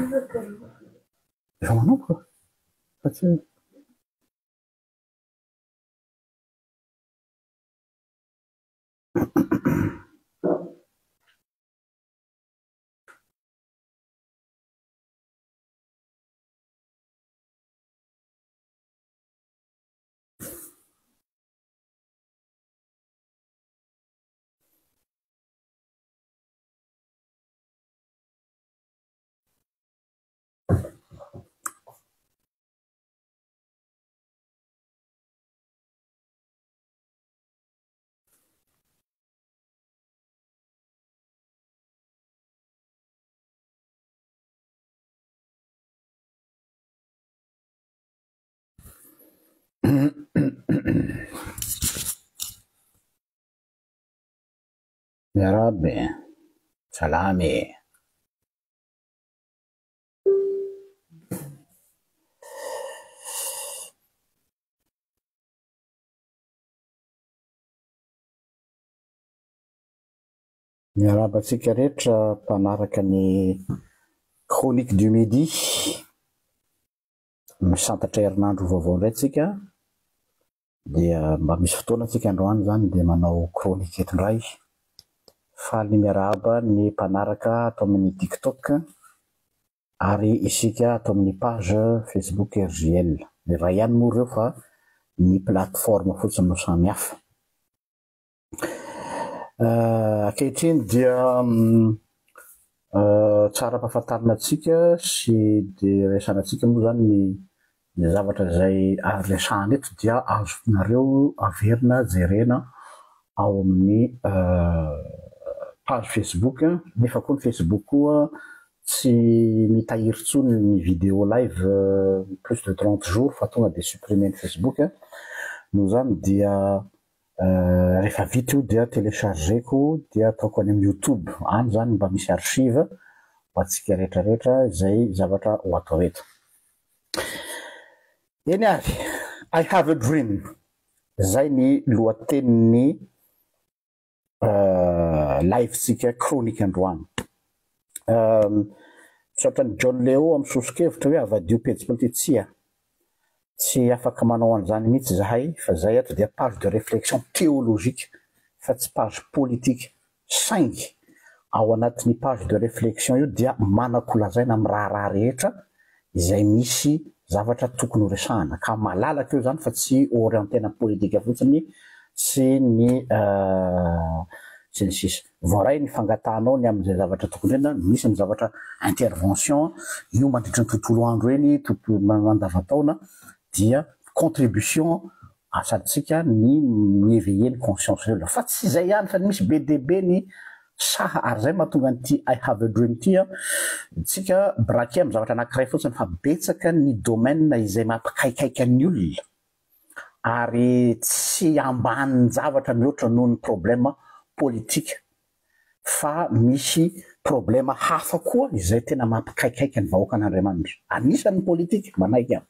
Efa manomboka? Fa tsy. Miarahaba e! Salama e! Miarahaba antsika rehetra mpanaraka ny Chronique du Midi. Misantatra herinandro vaovao indray tsika dia mba misy fotoana tsika androany izany dia manao chronique eto indray. Faly miarahaba ny mpanaraka ato amin'ny TikTok ary isika ato amin'ny page Facebook RJL. Iray ihany moa ireo fa ny plateforme fotsiny no samy hafa. Ankehitriny dia tsara ampahafantarina antsika sy dia resahana antsika moa izany ny ny zavatra izay resahana eto dia azonareo averina jerena ao amin'ny page Facebook nefa koa ny Facebook koa tsy mitahiry intsony ny vidéo live plus de 30 jours fa tonga dia supprimer ny Facebook noho izany dia Rehefa vita io dia télécharger-ko dia ataoko any amin'ny youtube, any izany mba misy archive ho antsika rehetra rehetra izay zavatra ho atao eto. Eny ary, I have a dream, izay ny lohatenin'ny live-tsika chronique androany. Misaotra an'i John Leo amin'ny soso-kevitra hoe avadio pejy politika. Tsia, tsy afaka manao an'izany mihitsy izahay fa izay ato dia page de réflexion théologique fa tsy page politique. Saingy ao anatin'ny page de réflexion io dia manan-kolazaina amin'ny raharaha rehetra izay misy zavatra tokony ho resahana ka malalaka eo izany fa tsy orientena politika fotsiny sy ny sy ny sisa. Voaray ny fangatahanao ny amin'izay zavatra tokony indrindra, misy ny zavatra intervention io mandritra ny tontolo andro eny, tontolo mandavantaona dia contribution asantsika ny mi-eveiller ny conscience ny olona. Fa tsy izay ihany fa misy be dia be ny saha ary izay mahatonga an'ity I have a dream ity an, tsika braquer amin'ny zavatra anankiray fotsiny fa betsaka ny domaine izay mampikaikaika ny olona ary tsy ambanin-javatra mihoatra noho ny problème politique fa misy problème hafa koa izay tena mampikaikaika ny vahoakan'Andriamanitra. Anisany ny politika, manaiky aho.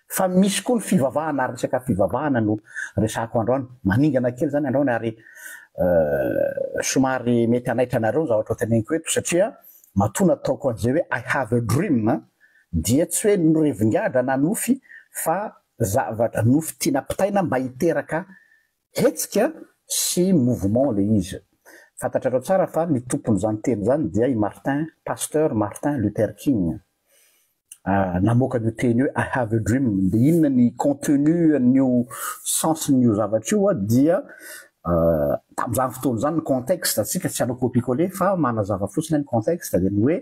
Fa misy koa ny fivavahana ary resaka fivavahana no resahako androany. Maningana kely izany androany ary somary mety hanaitra anareo ny zavatra hoteneniko eto satria matoa nataoko an'izay hoe I have a dream dia tsy hoe norevin-gadra na nofy fa zavatra nofy tiana ampitaina mba hiteraka Hetsika sy mouvement le izy. Fantatrareo tsara fa ny tompon'izany teny izany dia i Martin, Pasteur Martin Luther King. Namoaka an'io teny io hoe I have a dream. Dia inona ny contenu an'io sens-n'io zavatra io dia tamin'izany fotoana izany ny contexte, tsika tsy hanao copie coller fa manazava fotsiny ny contexte dia ny hoe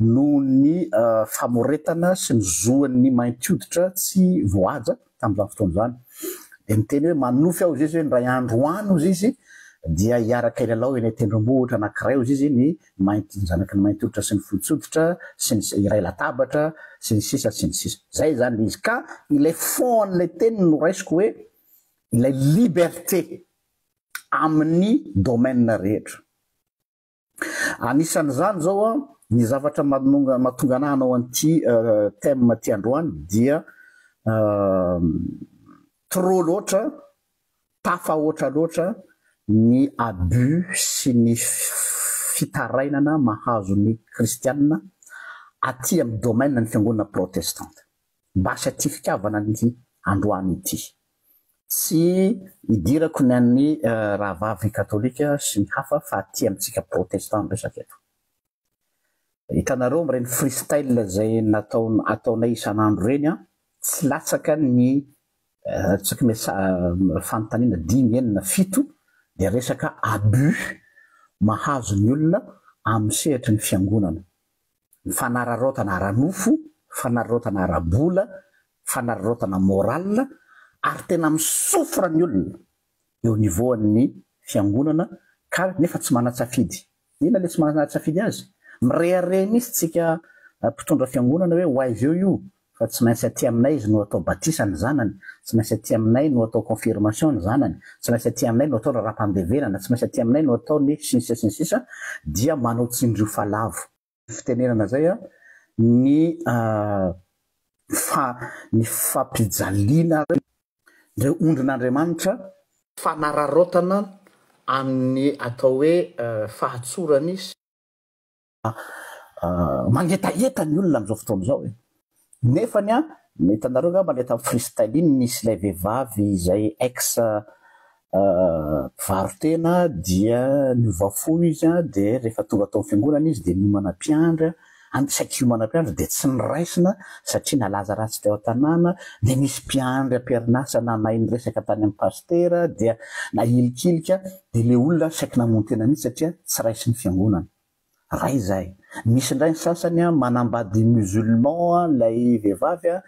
noho ny famoretana sy ny zoan'ny mainty hoditra tsy voahaja tamin'izany fotoana izany. Dia niteny hoe manonofy aho hozy izy hoe indray andro any hozy izy dia hiaraka hilalao eny an-tendrombohitra anankiray hozy izy ny mainty ny zanaky ny mainty hoditra sy ny fotsy hoditra sy ny iray latabatra sy ny sisa sy ny sisa. Izay izany ilay izy. Ka ilay fond an'ilay teny no raisiko hoe ilay liberté amin'ny domaine rehetra. Anisan'izany izao ny zavatra mahatonga anah hanao an'ity thème ity androany dia trop loatra, tafahoatra loatra ny abus sy ny fitarainana mahazo ny kristianina. aty amin'ny domaine ny fiangonana protestanta. Basy aty fitiavana an'ity androany ity. Tsy idirako ny an'ny rahavavy katolika sy ny hafa fa aty amintsika protestant ny resaka eto. Hitanareo amin'ireny freestyle izay natao ataonay isan'andro ireny an, tsy latsaka ny tsy haiko fanontaniana dimy, enina, fito dia resaka abus mahazo ny olona amin'ny sehatry ny fiangonana. Ny fanararaotana ara-nofo, fanararaotana ara-bola, fanararaotana moral ary tena mi-souffre ny olona eo niveau an'ny fiangonana ka nefa tsy manan-tsafidy. Inona le tsy manan-tsafidy azy? Mirehareha mihitsy tsika mpitondra fiangonana hoe ho aiza eo io fa tsy maintsy aty aminay izy no atao batisa ny zanany, tsy maintsy aty aminay no atao confirmation ny zanany, tsy maintsy aty aminay no atao raharaham-pandevenana, tsy maintsy aty aminay no atao ny sy ny sisa sy ny sisa dia manao tsindrio fa lavo. Fitenenana zay an, ny fa ny fampijaliana ireo ondrin'Andriamanitra, fanararaotana amin'ny atao hoe fahatsorany sy mangetaheta ny olona amin'izao fotoana izao e! Nefany an, hitanareo angamba ilay tamin'ny freestyle iny nisy ilay vehivavy izay ex mpivaro-tena dia niova fo izy an, dia rehefa tonga tao amin'ny fiangonana izy dia niomana mpiandry an, saiky hiomana mpiandry dia tsy noraisina satria nalaza ratsy teo an-tanàna, dia nisy mpiandry am-perinasa nanahy niresaka tany amin'ny pasitera dia nahilikilika dia ilay olona saiky namono tena mihitsy satria tsy raisin'ny fiangonana. Ray izay. Misy indray ny sasany an, manambady musulman ilay vehivavy an,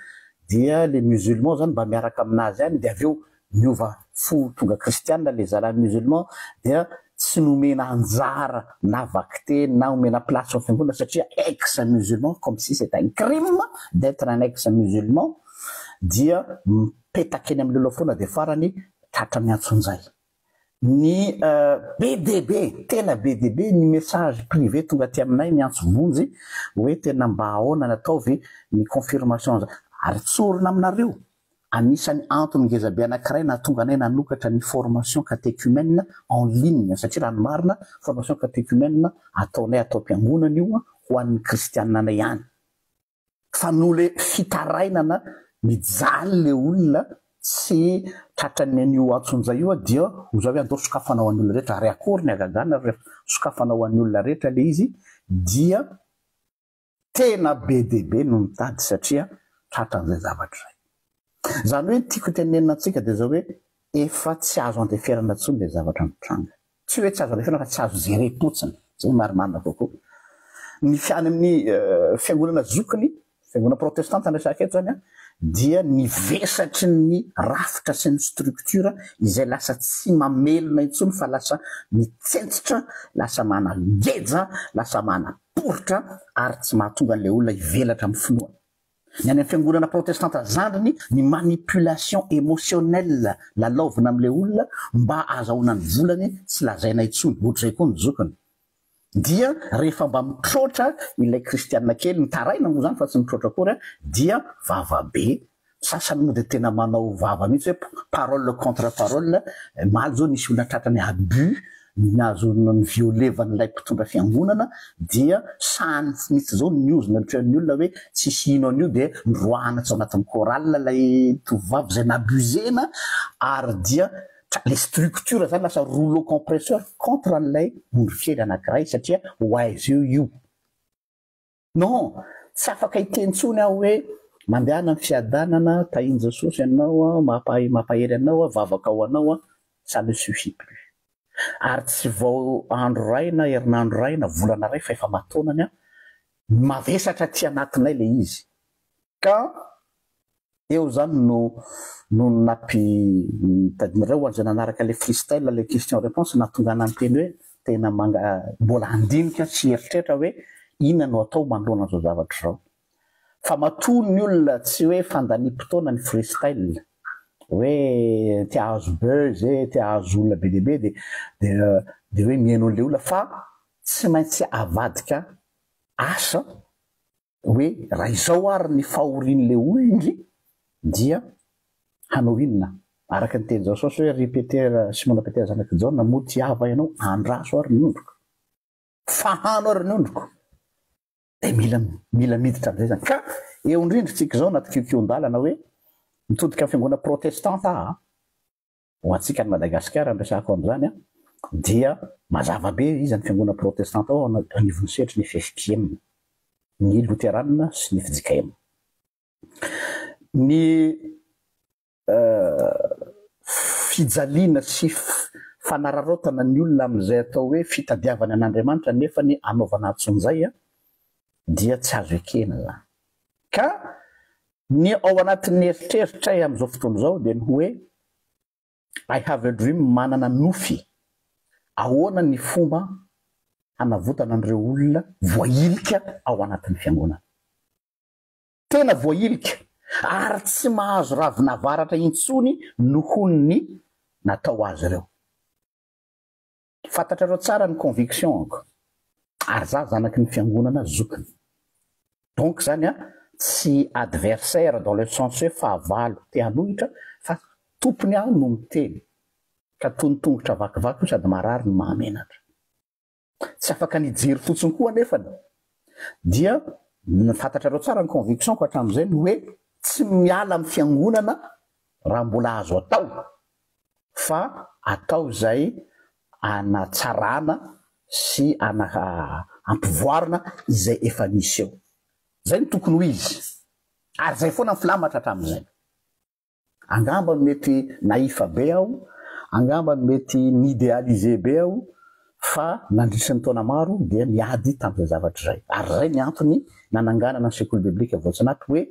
dia le musulman zany mba miaraka aminazy ihany dia avy eo miova fo tonga kristianina le zalahy musulman dia tsy nomena anjara na vakiteny na omena place ao fiangonana satria ex musulman comme si c'est un crime d'etre un ex musulman dia mipetaka eny amin'ny lolo foana dia farany tratra miantsonjay. Ny be dia be, tena be dia be ny message privé tonga aty aminay miantso vonjy hoe tena mba ahoana ny ataovy ny confirmation ary tsorina aminareo, anisan'ny antony ngeza be anankiray nahatonga anay nanokatra ny formation catéchumène en ligne satria raha ny marina formation catéchumène ataonay ato am-piangonana io ho an'ny kristianina anay ihany. Fa noho le fitarainana mijaly le olona tsy tratran'ny an'io antsonjay io dia ho zao hoe andao sokafana ho an'ny olona rehetra ary akory ny hagagana rehefa sokafana ho an'ny olona rehetra le izy dia tena be dia be no mitady satria tratran'izay zavatra izay. Izany hoe ny tiako tenenina antsika dia izao hoe efa tsy azo andeferana intsony ilay zavatra mitranga. Tsy hoe tsy azo andeferana fa tsy azo jerem-potsiny. Izay no marimarina kokoa. Ny any amin'ny fiangonana zokiny, fiangonana protestanta no resahako eto izany an, dia ny vesatry ny rafitra sy ny structure izay lasa tsy mamelona intsony fa lasa mitsentsitra, lasa manageja, lasa manaporitra ary tsy mahatonga an'ilay olona hivelatra amin'ny finoana. Ny any amin'ny fiangonana protestanta zandriny ny manipulation émotionnelle lalaovina amin'ilay olona mba ahazahoana ny volany tsy lazaina intsony, ohatr'izay koa ny zokiny. Dia rehefa mba mitroatra ilay kristiana kely, mitaraina moa izany fa tsy mitroatra akory, dia vava be, sasany moa dia tena manao vava mihitsy hoe parole contre parole, omaly izao nisy olona tratran'ny abus Ny azo niviolevan'ilay mpitondra fiangonana dia sahany mihitsy izao ny miozona ny toeran'ny olona hoe tsisy hino an'io dia noroahana tsy ao anatin'ny chorale ilay tovovavy izay n'abusena ary dia le structure zany lasa rouleau compresseur contre an'ilay ondry kely anankiray satria ho aiza eo io. Non, tsy afaka hiteny intsony aho hoe mandehana amin'ny fiadanana, tahin'i Jesosy ianao an, mampahery anao aho, vavaka ho anao an, ça ne suffit plus. Ary tsy vao andro iray na herinandro iray na volana iray fa efa aman-taonany an, mavesatra aty anatinay ilay izy. Ka eo zany no no nampi tadinareo ho an'izay nanaraka le freestyle le question réponse nahatonga anah niteny hoe tena manga mbola handinika sy hieritreritra hoe inona no atao manoloana an'izao zavatra izao. Fa matoa ny olona tsy hoe fandaniam-potoana ny freestyle hoe te hahazo buzz e, te hahazo olona be dia be dia dia dia hoe mihaino an'ilay olona fa tsy maintsy avadika asa Hoe raha izao ary ny fahorian'ilay olona dia hanao inona? Araka ny tenin'i Jesosy hoe ry Petera, Simona Petera zanak'i Jaona, moa tia va ianao? Andraso ary ny ondriko. Fahano ary ny ondriko. Dia mila mila miditra amin'izay izany. Ka eo indrindra tsika izao anaty kiokion-dalana hoe mitodika amin'ny fiangonana protestanta aho, ho antsika any Madagasikara no resahako an'izany an, dia mazava be iza ny fiangonana protestanta ao anivon'ny sehatry ny ffpm, ny loterana sy ny fjkm. Ny fijaliana sy fanararaotana ny olona amin'izay atao hoe fitadiavany an'Andriamanitra nefa ny anaovana antsonjay dia tsy azo ekena izany. Ka ny ao anatin'ny eritreritray amin'izao fotoana izao dia ny hoe I have a dream manana nofy ahoana ny fomba hanavotana an'ireo olona voahilika ao anatin'ny fiangonana. Tena voahilika ary tsy mahazo ravin'avaratra intsony nohon'ny natao azy ireo. Fantatrareo tsara ny conviction-ko ary za zanaky ny fiangonana zokiny. Donc zany an, tsy adversaire dans le sens hoe fahavalo te hanohitra fa tompony aho no miteny. Ka toy ny tongotra vakivaky io sady marary no mahamenatra. Tsy afaka ny hijery fotsiny koa anefany dia fantatrareo tsara ny conviction-ko hatramin'izay ny hoe tsy miala amin'ny fiangonana raha mbola azo atao fa atao izay anatsarana sy ana ampivoarina izay efa misy eo. Izay no tokony ho izy ary izay foana ny filamatra hatramin'izay. Angamba mety naïf be aho, angamba mety ni-idealiser be aho fa nandritra ny taona maro dia niady tamin'izay zavatra izay. Ary izay ny antony nananganana ny sekoly biblika Voatsinapy hoe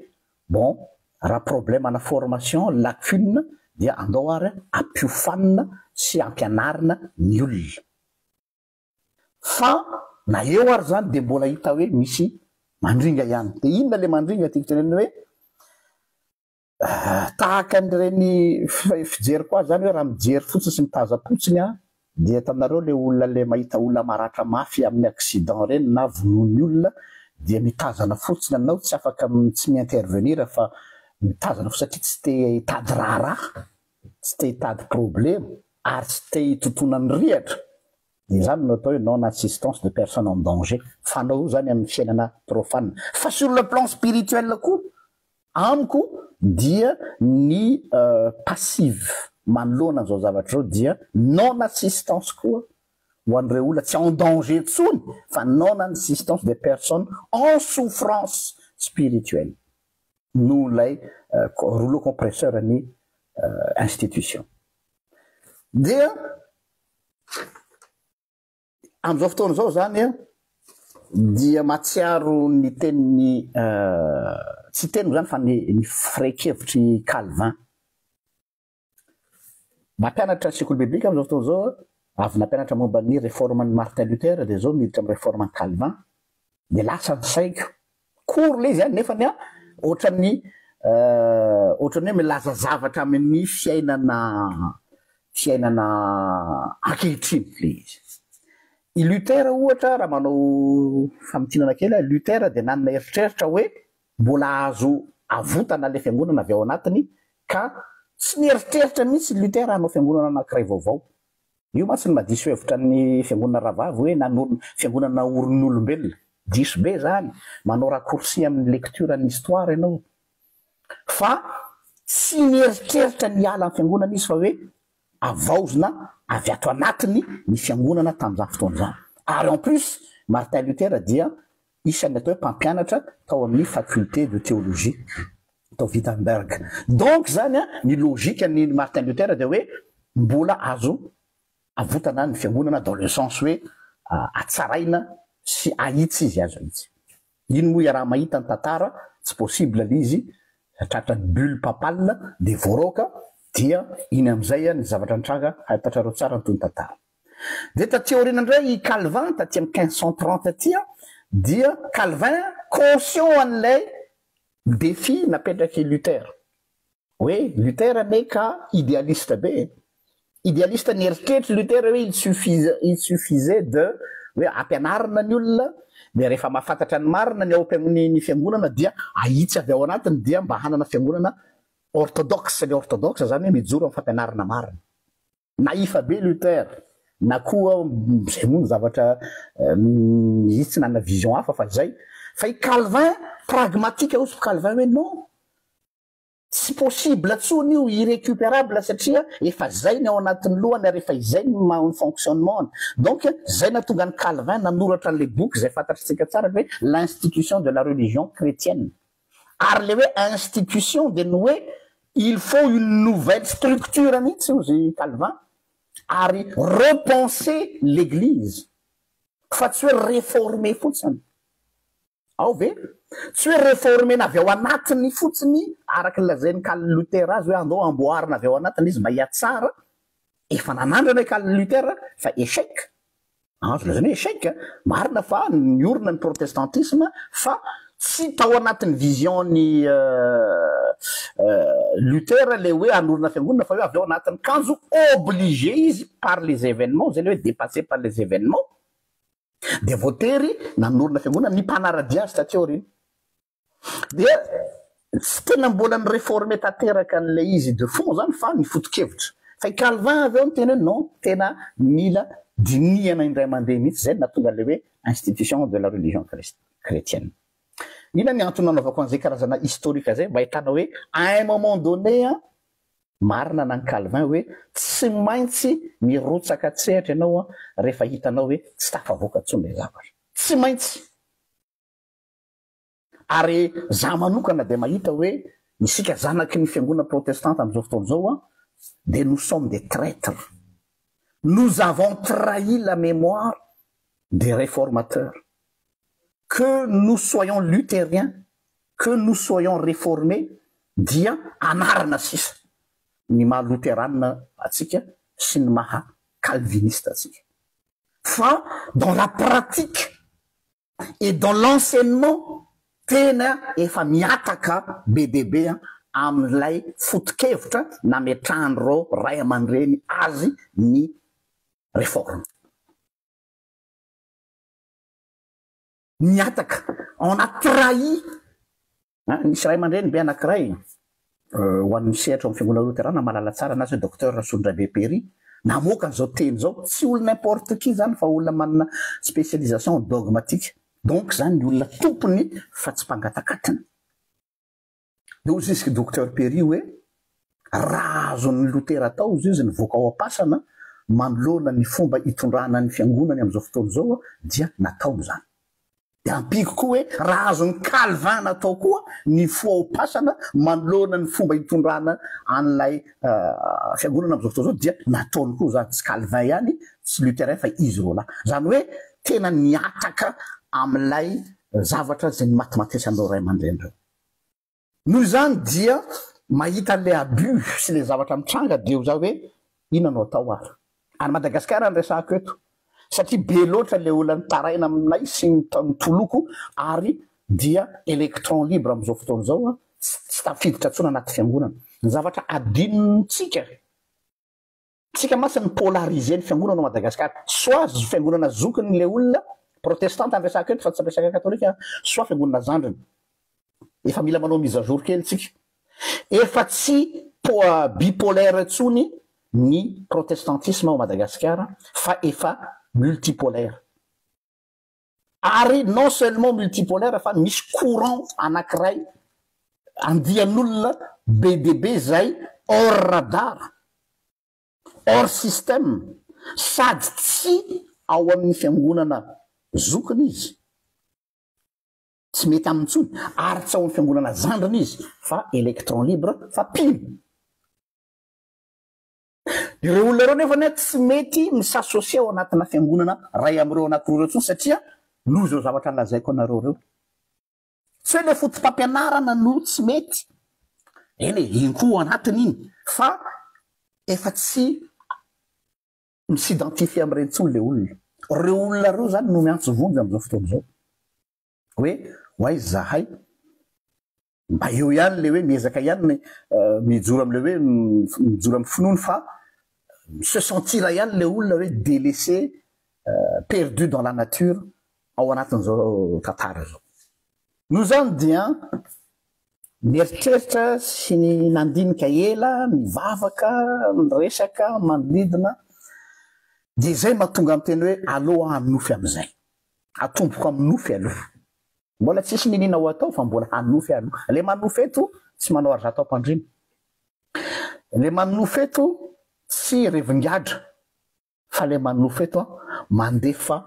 bon, raha problème ana formation, lacune, dia andao ary ampiofanina sy ampianarina ny olona. Fa na eo ary izany dia mbola hita hoe misy mandringa ihany. Dia inona ilay mandringa tiako tenenina hoe Tahaka an'ireny fijeriko azy izany hoe raha mijery fotsiny sy mitazam-potsiny aho dia hitanareo ilay olona ilay mahita olona maratra mafy amin'ny accident ireny na vonoin'ny olona dia mitazana fotsiny anao tsy afaka tsy mi-intervenir fa mitazana fotsiny satria tsy te hitady raharaha, tsy te hitady problema ary tsy te hitontona ny rihatra dia izany no atao hoe non assistance de personne en danger fanao io izany amin'ny fiainana profane fa sur le plan spirituel koa Amiko dia ny passive manoloana an'izao zavatra izao dia non assistance koa ho an'ireo olona tsy en danger intsony fa non assistance des personnes en souffrance spirituelle noho ilay rouleau compresseur ny institution. Dia Amin'izao fotoana izao izany dia mahatsiaro ny tenin'ny tsy teniko izany fa ny ny firehi-kevitr'i Calvin. Mampianatra ny sekoly biblika amin'izao fotoana izao avy nampianatra momba ny réforme-n'i Martin Luther dia izao miditra amin'ny réforme-n'i Calvin. Dia lasa ny saiko. Court ilay izy an, nefany an, ohatran'ny ohatran'ny hoe milaza zavatra amin'ny fiainana fiainana ankehitriny ilay izy. I Luther ohatra, raha manao famintinana kely aho, Luther dia nanana eritreritra hoe mbola azo avotana ilay fiangonana avy ao anatiny ka tsy nieritreritra mihitsy i Luther hanao fiangonana anankiray vaovao. Io mantsy no mahadiso hevitra ny fiangonana rahavavy hoe nanorina fiangonana naorin'ny olombelona. Diso be zany, manao raccourci amin'ny lecture ny histoire ianao. Fa tsy nieritreritra ny hiala amin'ny fiangonana izy fa hoe avaozina avy ato anatiny ny fiangonana tamin'izany fotoana izany. Ary en plus Martin Luther dia isan'ny atao hoe mpampianatra tao amin'ny faculté de théologie tao Wittenberg. Donc zany an, ny logique ny Martin Luther dia hoe mbola azo avotana ny fiangonana dans le sens hoe atsaraina sy ahitsy izy azo ahitsy. Iny moa iaraha-mahita ny tantara, tsy possible le izy, tratran'ny bulle papale dia voaroaka dia iny amin'izay ny zavatra nitranga, fantatrareo tsara ny tohin'ny tantara. Dia taty aoriana indray i Calvin, taty amin'ny 1530 taty dia Calvin conscient an'ilay défi napetrak'i Luther. Hoe Luther anie ka idéaliste be e. Idéaliste nieritreritra Luther hoe il suffisait, il suffisait de hoe ampianarina ny olona dia rehefa mahafantatra ny marina ny ao am-piangonana ny fiangonana dia ahitsy avy ao anatiny dia mba hanana fiangonana orthodoxe, ny orthodoxe zany hoe mijoro amin'ny fampianarana marina. Naïf be Luther, na koa izay moa ny zavatra izy tsy nanana vision hafa fa izay. Fa i Calvin, pragmatique hozy Calvin hoe non, tsy possible tsony io, irrécupérable satria efa zay ny ao anatin'ny lohany ary efa izay ny maha ny fonctionnement-ny. Donc zay nahatonga an'i Calvin nanoratra an'ilay boky izay fantatritsika tsara hoe L'institution de la religion chrétienne. Ary le hoe institution dia ny hoe il faut une nouvelle structure mihitsy hozy Calvin ary repenser l'église fa tsy hoe reformer fotsiny. Ao ve? Tsy hoe reformer-na avy ao anatiny fotsiny araka ny lazain'i Karl Luther azy hoe andao amboarina avy ao anatiny izy mba hihatsara. Efa nanandrana i Karl Luther fa échec. Azo lazaina hoe échec. Marina fa niorina ny protestantisme fa tsy tao anatin'ny vision-n'i Luther ilay hoe hanorina fiangonana fa hoe avy ao anatiny kanjo obligé izy par les événements, izay ilay hoe dépassé par les événements. Dia voatery nanorina fiangonana ny mpanara-dia azy taty aoriana. Dia tsy tena mbola ni-reformer tanteraka an'ilay izy de fond zany fa ny foto-kevitra. Fa i Calvin avy eo niteny hoe non, tena mila dinihana indray mandeha mihitsy, izay no nahatonga an'ilay hoe institution de la religion chrétienne. Inona ny antony nanaovako an'izay karazana historique izay? Mba ahitana hoe à un moment donné an, marina na ny Calvin hoe tsy maintsy mirotsaka an-tsehatra ianao an, rehefa hitanao hoe tsy tafavoaka intsony ilay zavatra. Tsy maintsy. Ary za manokana dia mahita hoe isika zanaky ny fiangonana protestanta amin'izao fotoana izao an, dia nous sommes des traitres. Nous avons trahi la mémoire des réformateurs. Que nous soyons luthériens, que nous soyons réformés dia anarana sisa ny maha loterana antsika sy ny maha calviniste antsika. Fa dans la pratique et dans l'enseignement tena efa mihataka be dia be amin'ilay foto-kevitra nametrahan'ireo ray aman-dreny azy ny réforme. Mihataka, on a trahi, nisy ray aman-dreny be anankiray ho an'ny misehatra ao amin'ny fiangonana loterana mahalala tsara anazy hoe Docteur Rasolondraibe Péry, namoaka an'izao teny izao, tsy olona n'importe qui izany fa olona manana spécialisation dogmatique, donc izany ny olona tompony fa tsy mpangatakatiny. Dia hoy izy Docteur Péry hoe raha azon'ny Lotera atao hozy izy nivoaka ao am-pasana manoloana ny fomba itondrana ny fiangonany amin'izao fotoana izao dia nataony izany. Dia ampiako koa hoe raha azon'i Calvin natao koa ny fo ao am-pasana manoloana ny fomba itondrana an'ilay fiangonana amin'izao fotoana izao dia nataony koa izany, tsy Calvin ihany, tsy Luther fa izy roalahy. Izany hoe tena nihataka amin'ilay zavatra izay nimatimatesan'ireo ray aman-dreny ireo. Noho izany dia mahita an'ilay abus sy ilay zavatra mitranga dia ho za hoe inona no atao ary? Any Madagasikara no resahako eto satria be loatra ilay olona nitaraina aminay sy nitoloko ary dia electron libre amin'izao fotoana izao tsy tafiditra intsony anaty fiangonana. Ny zavatra adinontsika Tsika mantsy ny polariser ny fiangonana ao Madagascar. Soit fiangonana zokiny le olona, protestanta ny resako eto fa tsy resaka katolika an, soit fiangonana zandriny. Efa mila manao mise à jour kely tsika. Efa tsy bipolaire intsony ny protestantisme ao Madagascar fa efa multipolaire. Ary non seulement multipolaire fa misy courant anakiray andian'olona be dia be izay hors radar, hors système, sady tsy ao amin'ny fiangonana zokiny izy, tsy mety aminy intsony, ary tsy ao amin'ny fiangonana zandriny izy fa électron libre fa mpino. Ireo olona ireo nefa anie tsy mety mi-s'associer ao anatina fiangonana iray amin'ireo anankiroa ireo intsony satria noho izao zavatra lazaiko anareo ireo. Tsy hoe ilay foto-pampianarana no tsy mety, eny e, iny koa ao anatiny iny, fa efa tsy mi-s'identifier amin'ireny intsony ilay olona. Ireo olona ireo izany no miantso vonjy amin'izao fotoana izao hoe ho aiza izahay? Mba eo ihany le hoe miezaka ihany ny mijoro amle hoe mijoro amin'ny finoany fa se sentir ihany le olona hoe délaissé, perdu dans la nature ao anatin'izao tantara izao. Noho izany dia nieritreritra sy ny nandinika ela, nivavaka, niresaka manodidina dia izay mahatonga miteny hoe aleo aho hanonofy amin'izay. Atomboko amin'ny nofy aloha. Mbola tsisy niniana ho atao fa mbola hanofy aloha. Le manofy eto tsy manao argent am-pandriana. Le manofy eto tsy revin-gadra fa le manofy eto mandefa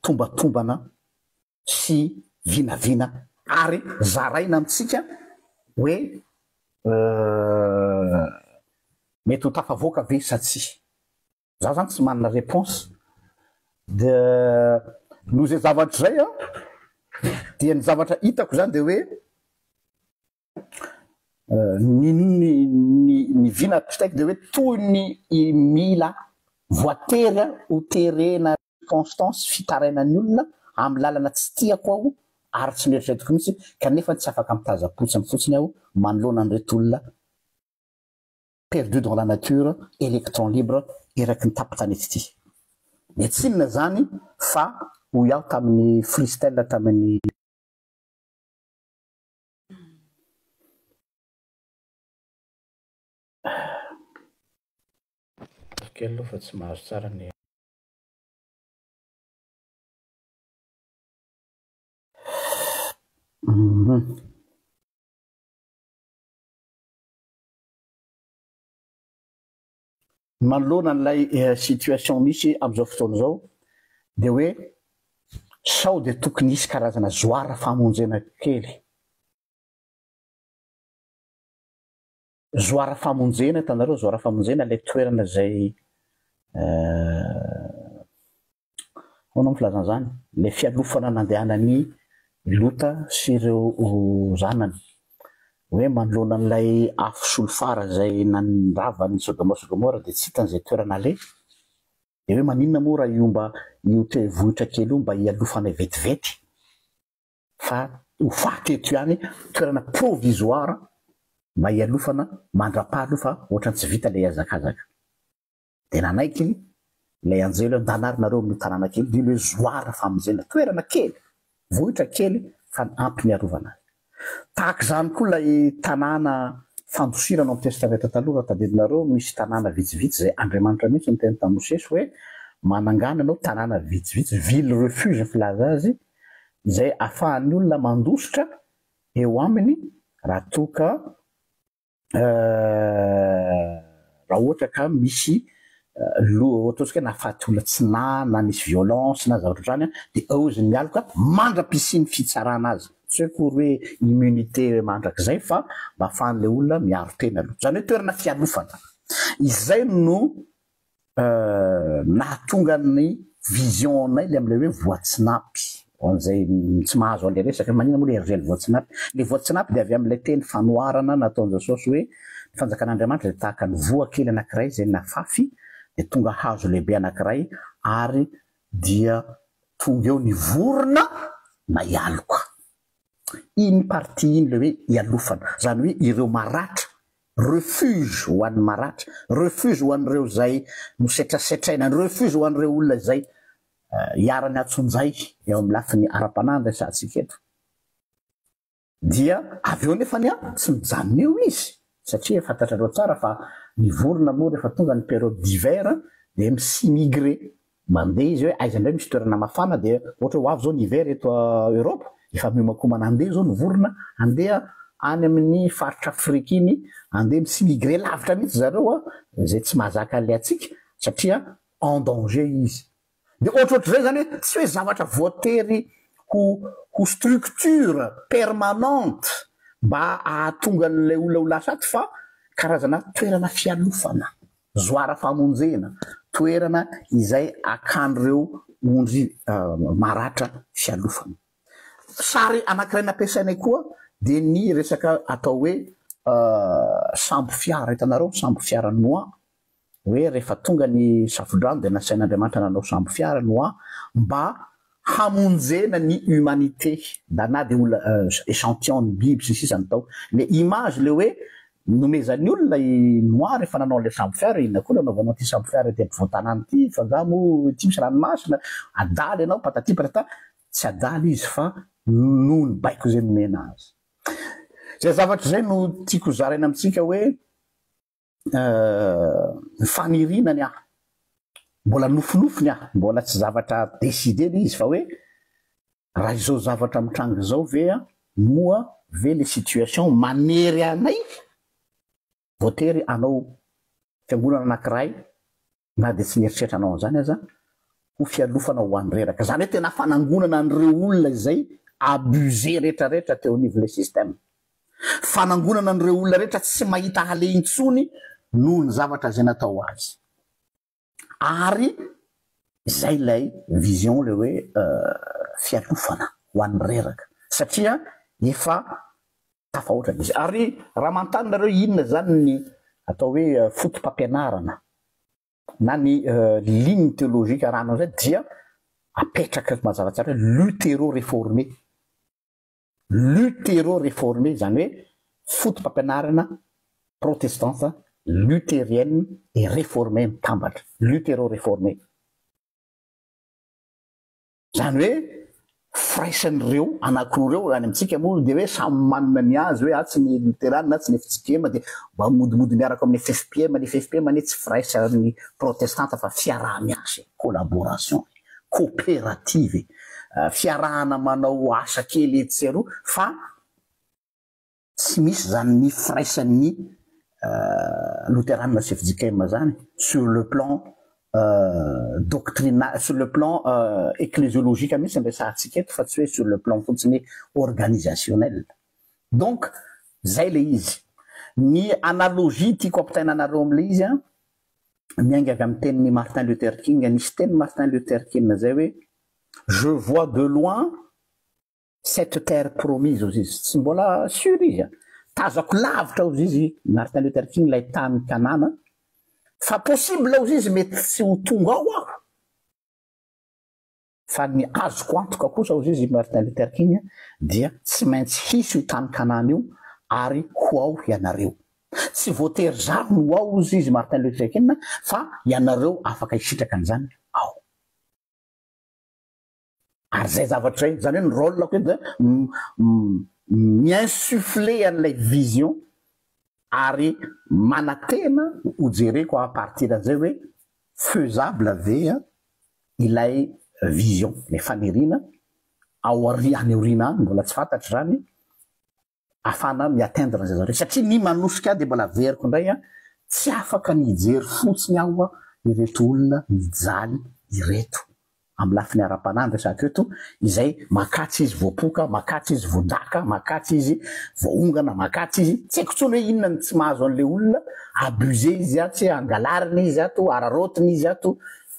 tombatombana sy vinavina ary zaraina amintsika hoe mety ho tafavoaka ve sa tsia. Za zany tsy manana réponse de noho izay zavatra izay an, dia ny zavatra hitako zany de hoe ny ny ny ny vina ampitaiko de hoe toy ny mila voatery ho terena circonstance fitarainan'ny olona amin'ny lalana tsy tiako aho ary tsy noeritreretiko mihitsy kanefa tsy afaka mitazam-potsiny fotsiny aho manoloana an'ireto olona perdu dans la nature, electron libre eraky ny tampon-tanety ity. Dia tsy inona izany fa hoy aho tamin'ny freestyle tamin'ny. Kely aloha fa tsy mahazo tsara ny. Manoloana an'ilay situation misy amin'izao fotoana izao dia hoe sao dia tokony hisy karazana zoara famonjena kely. Zoara famonjena, hitanareo zoara famonjena ilay toerana izay Ahoana moa filazana izany? Ilay fialofana nandehanan'i Lota sy ireo zanany. Hoe manoloana an'ilay afo solifara izay nandrava an'i Sodoma sy Gomora dia tsy hitany izay toerana aleha. Dia hoe maninona moa raha io mba io vohitra kely io mba hialofanay vetivety fa ho faty eto ihany, toerana provisoire mba hialofana mandra-paha aloha fa ohatran'ny tsy vita ilay hazakazaka. Dia nanaiky ilay anjely hoe, Ndana ary nareo amin'io tanàna kely io, dia ilay Zoara famonjena, toerana kely, vohitra kely fa ampy niarovana azy. Tahaka izany koa ilay tanàna fandosirana ao amin'ny Testamenta Taloha, raha tadidinareo, misy tanàna vitsivitsy izay Andriamanitra mihitsy niteny tamin'i Mosesy hoe, Manangana ianao tanàna vitsivitsy, ville refuge ny filaza azy, izay ahafahan'ny olona mandositra eo aminy raha toa ka Raha ohatra ka misy lo- ataontsika hoe nahafaty olona tsy nahy na nisy violence na zavatra ohatr'izany an, dia eo izy mialoka mandra-pisian'ny fitsarana azy. Tsy hoe akory hoe immunité mandrakizay fa mba ahafahan'ilay olona miaro tena aloha. Izany hoe toerana fialofana. Izay no Nahatonga ny vision-nay le amin'ilay hoe voatsinapy, ho an'izay tsy mahazo an'ilay resaka, maninona moa ilay RGL voatsinapy? Ilay voatsinapy dia avy amin'ilay teny fanoharana nataon'i Jesosy hoe ny fanjakan'Andriamanitra dia tahaka ny voa kely anankiray izay nafafy dia tonga hazo lehibe anankiray ary dia tonga eo ny vorona naialoka. Iny partie iny ilay hoe ialofana, izany hoe ireo maratra Refuge ho an'ny maratra, refuge ho an'ireo izay nosetrasetraina, refuge ho an'ireo olona izay iharan'ny antsonjay eo amin'ny lafiny ara-panahy no resahantsika eto. Dia avy eo nefany an, tsy mijanona eo izy, satria fantatrareo tsara fa ny vorona moa rehefa tonga ny période d'hiver dia mi-s'imigrer, Mandeha izy hoe aiza indray misy toerana mafana dia ohatra hoe ho avy izao ny hiver eto Europe, efa miomankomana handeha izao ny vorona handeha any amin'ny faritra Afrika iny, handeha mi-s'imigrer lavitra mihitsy zareo an, izay tsy mahazaka an'ilay hatsiaka satria en danger izy. Dia ohatrohatr'izay izany hoe tsy hoe zavatra voatery ho ho structure permanente mba hahatonga an'ilay olona ho lasa ato fa karazana toerana fialofana. Zoara famonjena, toerana izay akan'ireo ondry maratra fialofana. Sary anankiray nampiasainay koa dia ny resaka atao hoe sambo fiara, hitanareo sambo fiara Noa, hoe rehefa tonga ny safodrano dia nasain'Andriamanitra nanao sambo fiara Noa mba hamonjena ny humanité, na dia olona échantillon ny biby sy ny sisa no tao. Le image le hoe Nomezan'ny olona i Noa rehefa nanao an'ilay sambo fiara, inona koa no anaovanao ity sambo fiara ety ampovoan-tanàna ity, fa angaha moa ity misy ranomasina, adala ianao, patati patata, tsy adala izy fa noho ny baiko izay nomena azy. Izay zavatra izay no tiako hozaraina amintsika hoe ny faniriana ny ahy, mbola nofinofy ny ahy, mbola tsy zavatra décidé ilay izy fa hoe. Raha izao zavatra mitranga izao ve an, moa ve le situation manery anay voatery hanao fiangonana anankiray na dia tsy nieritreritra hanao an'izany aza ho fialofana ho an'ny reraka. Izany hoe tena fanangonana an'ireo olona izay abusé rehetra rehetra teo anivon'ilay système. Fanangonana an'ireo olona rehetra tsy mahita haleha intsony noho ny zavatra izay natao azy. Ary izay ilay vision ilay hoe fialofana ho an'ny reraka satria efa tafahoatra izy. Ary raha manontany nareo inona izany ny atao hoe foto-pampianarana na ny ligne théologique arahana izay dia apetraka mazava tsara hoe luthéro-réformé. Luthéro-réformé, izany hoe foto-pampianarana protestanta luthérienne et réformée mitambatra, luthéro-réformé. Izany hoe firaisan'ireo anankiroa ireo, any amintsika moa dia hoe samy manana ny azy hoe atsy ny loterana, atsy ny fjkm dia mba modimody miaraka amin'ny ffpm, ny ffpm anie tsy firaisan'ny protestanta fa fiaraha-miasa e, collaboration e, coopérative e, fiarahana manao asa kely etsy sy eroa fa Tsy misy zany ny firaisan'ny loterana sy fjkm zany sur le plan doctrinal, sur le plan ecclesiologique mihitsy no resahantsika eto fa tsy hoe sur le plan fotsiny organisationnel. Donc zay le izy. Ny analogie tiako ampitaina anareo amle izy an, miainga avy amin'ny tenin'i Martin Luther King, nisy teny Martin Luther King zay hoe je vois de loin Cette terre promise ozy izy, tsy mbola sur izy an! Tazako lavitra ozy izy Martin Luther King ilay tany Kanana, fa possible ozy izy mety tsy ho tonga ao aho, fa ny azoko antoka kosa ozy izy Martin Luther King dia tsy maintsy hisy io tany Kanana io ary ho ao ianareo. Tsy voatery zaho no ho ao ozy izy Martin Luther King fa ianareo afaka hisitraka an'izany ao. Ary zay zavatra zay, zany hoe ny rôle-ko eto dia mi-insuffler an'ilay vision ary manantena ho jereko à partir an'izay hoe faisable ve ilay vision, ilay faniriana ao aoriana, any aoriana any, mbola tsy fantatro izany, afahana mi-atteindre an'izay zavatra izay. Satria ny manosika ahy dia mbola averiko indray an, tsy afaka ny hijery fotsiny aho ireto olona mijaly ireto amin'ny lafiny ara-panahy ny resako eto, izay makatsy izy voapoka, makatsy izy voadaka, makatsy izy voaongana, makatsy izy, tsy haiko intsony hoe inona no tsy mahazo an'ilay olona, abusé izy atsy, angalarina izy ato, araraotina izy ato,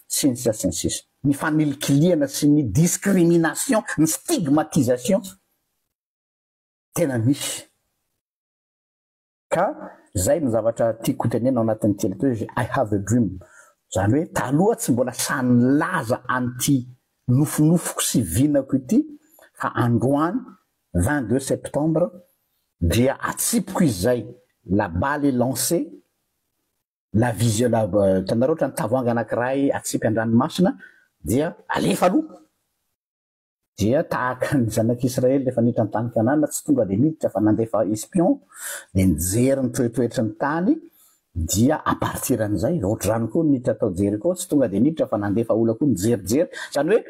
sy ny sisa sy ny sisa. Ny fanilikilihana sy ny discrimination, ny stigmatisation. Tena misy. Ka zay no zavatra tiako hotenenina ao anatin'ity ity hoe I have a dream. Zany hoe taloha tsy mbola sahy nilaza an'ity nofinofiko sy vinako ity fa androany 22 septembre dia atsipiko izy zay, la balle est lancée, la vision la hitanareo ohatran'ny tavoahangy anankiray atsipy an-dranomasina dia alefa aloha. Dia tahaka ny zanak'Israely rehefa niditra ny tany Kanana, tsy tonga dia niditra fa nandefa espion, dia nijery ny toetoetry ny tany, dia à partir an'izay, ohatr'izany koa ny niditra tao Jeriko, tsy tonga dia niditra fa nandefa olona koa nijerijery, izany hoe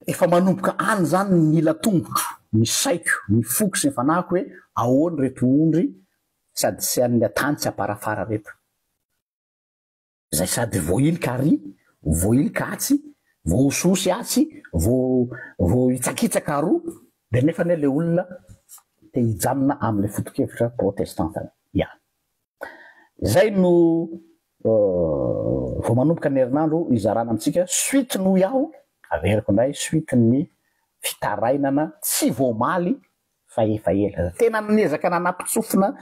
efa manomboka any izany ny ila tongotro, ny saiko, ny foko sy ny fanahiko hoe ahoana ireto ondry sady tsy an'ny tany tsy amparafara ireto. Zay sady voahilika ary, voahilika atsy, voahosihosy atsy, vo voahitsakitsaka aroa, dia nefa anie le olona te hijanona amin'ilay foto-kevitra protestanta ihany. Zay no vao manomboka ny herinandro hizarana amintsika suite ny hoy aho, averiko indray suite ny fitarainana tsy vao omaly fa efa ela. Tena niezaka nanampitsofina,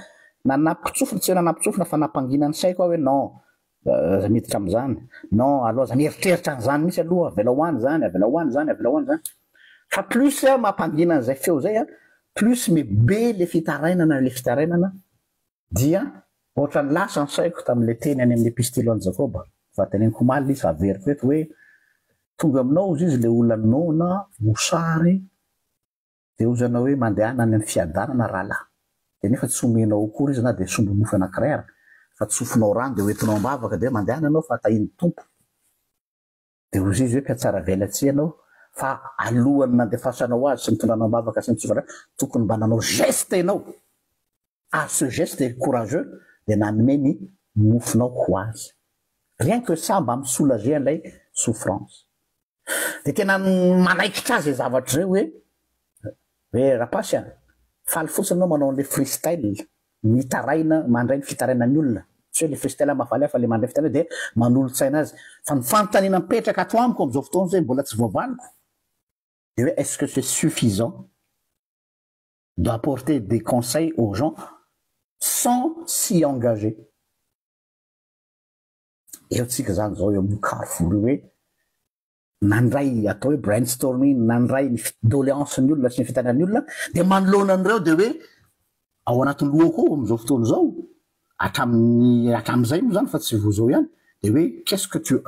nanampitsofina, tsy hoe nanampitsofina fa nampangina ny saiko aho hoe non, aza miditra amin'izany, non aleo aza mieritreritra an'izany mihitsy aloha, avelao ho any izany, avelao ho any izany, avelao ho any izany. Fa plus aho mampangina an'izay feo izay an, plus me be le fitarainana, le fitarainana dia ohatran'ny lasa ny saiko tamin'ilay teny any amin'ny epistily ho an'i Jakoba, fa teneniko omaly ilay izy fa averiko eto hoe tonga aminao hozy izy ilay olona noana, mosary, Dia hozy ianao hoe, Mandehana any amin'ny fiadanana, rahalahy. Dia nefa tsy omenao akory izy na dia sombi-mofo anankiray ary, fa tsofinao rano dia hoentinao am-bavaka, dia hoe, Mandehana ianao fa tahian'ny Tompo. Dia hozy izy hoe, Mpihatsaravelatsihy ianao, fa alohan'ny nandefasanao azy sy nitondranao am-bavaka sy nitsovanao tokony mba nanao geste ianao ary ce geste est courageux dia nanome ny mofonao ho azy. Rien que ça mba mi-soulager an'ilay souffrance. Dia tena manaikitra azy izay zavatra izay hoe hoe Rapasy a, faly fotsiny ianao manao an'ilay freestyle, mitaraina, mandray ny fitarainan'ny olona. Tsy hoe ilay freestyle mahafaly ahy fa ilay mandray fitarainana dia manolo-tsaina azy. Fa ny fanontaniana mipetraka ato amiko amin'izao fotoana izao mbola tsy voavaliko dia hoe est-ce que c'est suffisant d'apporter des conseils aux gens sans s'y engager? Eo tsika zany zao eo amin'ny carrefour io hoe nandray atao hoe brainstorming, nandray ny doléance ny olona sy ny fitarainan'ny olona dia manoloana an'ireo dia hoe ao anatin'ny lohako ao amin'izao fotoana izao hatramin'ny hatramin'izay moa zany fa tsy vao izao ihany dia hoe qu'est-ce que tu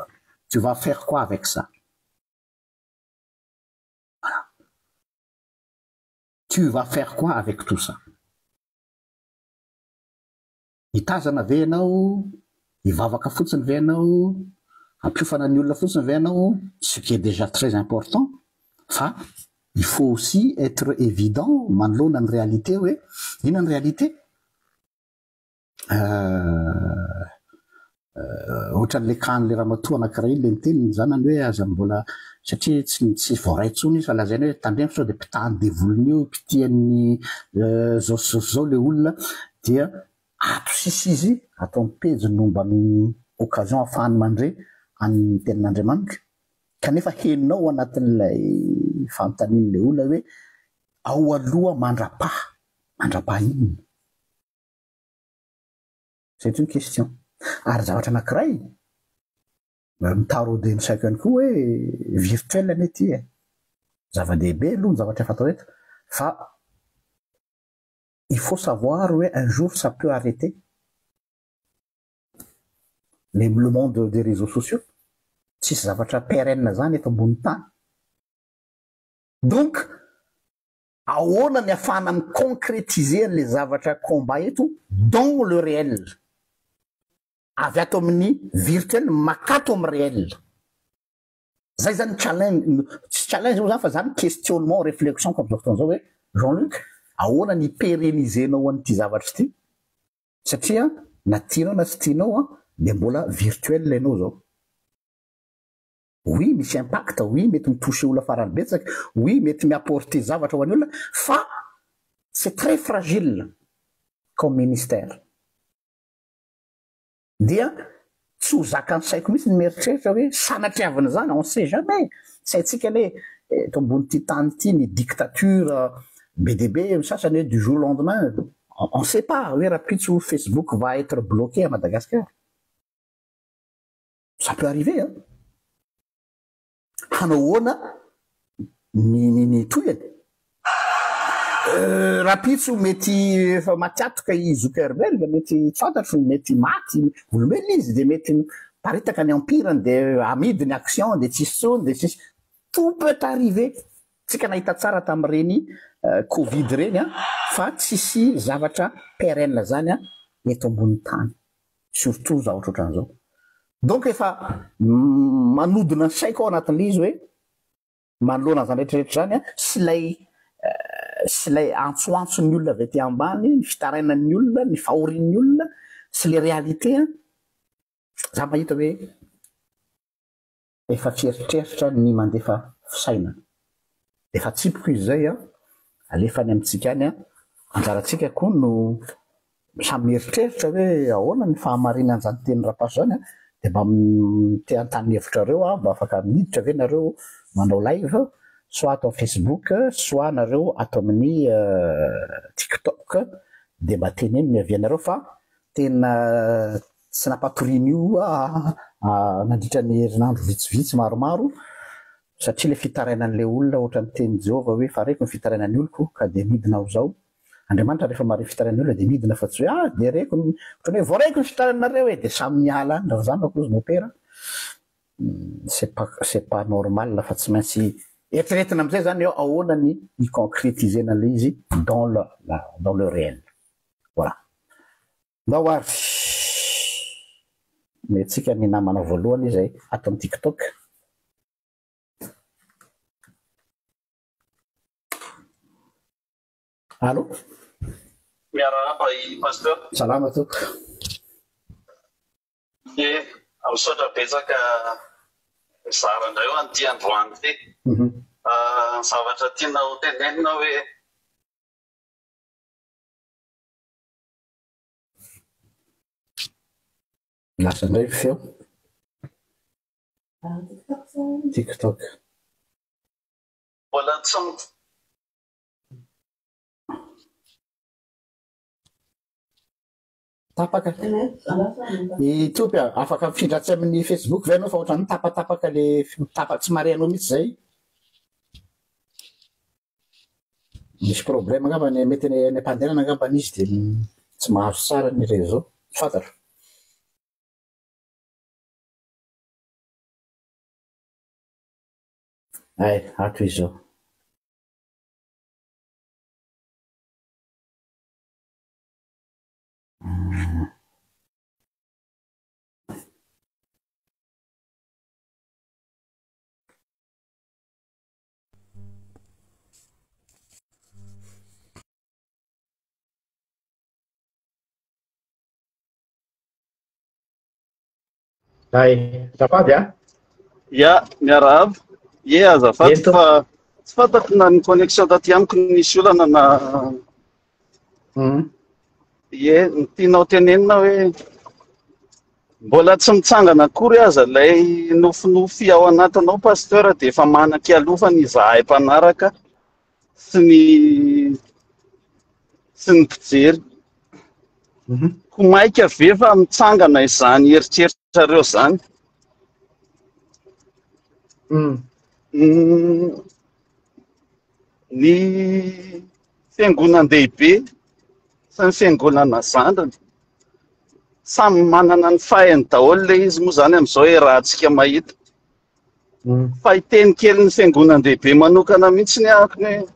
tu vas faire quoi avec ça? Voilà. Tu vas faire quoi avec tout ça? Hitazana ve ianao? Hivavaka fotsiny ve ianao? Hampiofana ny olona fotsiny ve ianao? Ce qui est déjà très important fa il faut aussi être évident manoloana ny réalité hoe inona ny réalité? Ohatran'ilay cas-n'ilay ramatoa anankiray iny ilay niteny ny zanany hoe aza mbola satria tsy tsy voaray intsony izy fa lazainy hoe tandremo sao dia mpitahan'ny devoliny io, mpitian'ny zao sy zao sy zao ilay olona dia ato sisa izy ato amin'ny pejy no mba occasion ahafahany mandre an'ny tenin'Andriamanitra kanefa henonao ao anatin'ilay fanontanian'ilay olona hoe ao aloha mandra-paha, mandra-paha inona? Zay intsony question. Ary zavatra anankiray mi-tarauder ny saiko ihany koa hoe virtuel anie ity e. Zava-dehibe aloha ny zavatra efa atao eto fa il faut savoir hoe un jour ça peut arrêter le le monde des réseaux sociaux. Tsisy zavatra pérenne zany eto ambony tany. Donc Ahoana ny afahana mi-concretiser an'ilay zavatra combat eto dans le réel? Avy ato amin'ny virtuel makato amin'ny réel. Zay zany challenge, tsy challenge moa zany fa zany questionnement, réflexion-ko amin'izao fotoana izao hoe Jean Luc, ahoana ny hi-pérenniser-nao an'ity zavatra ity? Satria na tianao na tsy tianao an, dia mbola virtuel ianao izao. Oui misy impact, oui mety mi-toucher olona farany betsaka, oui mety mi-apporter zavatra ho an'ny olona fa c'est très fragile comme ministère. Dia tsy ho zakan'ny saiko mihitsy ny mieritreritra hoe sanatriavin'izany, on sait jamais, tsy haintsika anie eto ambonin'ity tany ity ny dictature be dia be, ny sasany hoe du jour au lendemain, on sait pas hoe rahampitso Facebook va être bloqué à Madagascar. Ça peut arriver an! Hanao ahoana ny ny ny tohiny? Euh, rahampitso mety efa matiatoka i Zuckerberg, mety tsy fantatro, mety maty, olombelona izy dia mety miparitaka ny empire-ny dia amidy ny action dia tsisy intsony dia tsisy, tout peut arriver. Tsika nahita tsara tamin'ireny covid ireny an, fa tsisy zavatra pérenne zany an eto ambony tany. Surtout zavatra ohatran'izao. Donc efa manodina ny saiko ao anatin'ilay izy hoe manoloana an'izany rehetra rehetra izany an, sy ilay sy ilay antsoantson'ny olona avy aty ambany, ny fitarainan'ny olona, ny fahorian'ny olona sy ilay réalité an, za mahita hoe Efa fieritreritra ny mandefa fisainana. Efa atsipiko izy izay an, alefa any amintsika any an, anjarantsika koa no samy mieritreritra hoe ahoana ny fahamarinan'izany tenin'i Rapaso izany an, dia mba te hanontany ny hevitrareo aho, mba afaka miditra ve nareo manao live soit ato amin'ny Facebook soit nareo ato amin'ny tiktok dia mba teneno ny avis anareo fa tena Tsy nampatoriana io aho nandritra ny herinandro vitsivitsy maromaro, satria ilay fitarainan'ilay olona ohatran'ny tenin'i Jehovah hoe fa reko ny fitarainan'ny oloko ka dia midina aho izao. Andriamanitra rehefa mahare fitarainan'ny olona dia midina fa tsy hoe ah dia reko ny ohatran'ny hoe voaraiko ny fitarainanareo e dia samy miala any raha izany akory mopera. C'est pas c'est pas normal fa tsy maintsy eritreretina amin'izay izany hoe ahoana ny hi-concretiser-na an'ilay izy dans le dans le réel. Voilà. Ndao ary omentsika ny namana voalohany izay ato amin'ny tiktok. Allô? Miarahaba i Pasteur. Salama tompoko. Ie, misaotra betsaka mizara indray ho an'ity androany ity. Mhm. Ah, ny zavatra tiana ho tenenina hoe Lasa indray ny feo. TikTok. Mbola tsy Tapaka. I Tompy a, afaka mifindra atsy amin'ny Facebook ve ianao fa ohatran'ny tapatapaka le tapa tsy mahare anao mihitsy zay. Misy problème angamba ny mety any any am-pandehanana angamba izy dia tsy mahazo tsara ny réseau. Tsy fantatro. Hay, ato izy izao. Hay, azafady a. Ya, miarahaba. Ye, azafady Ento. fa tsy fantako na ny connexion taty amiko no nisy olana na Mhm. Ye, ny tianao tenenina hoe mbola tsy mitsangana akory aza ilay nofinofy ao anatinao pasteur dia efa manan-kialofana izahay mpanaraka sy ny sy ny mpijery. Mhm. Ko maika ve fa mitsangana izany eritreritrareo izany? Mm. Mm, ny fiangonan-dehibe sy ny fiangonana zandriny samy manana ny fahiny daholo ilay izy moa izany amin'izao iarahantsika mahita. Mm. Fa hiteny kely ny fiangonan-dehibe manokana mihitsy ny ahako ny hoe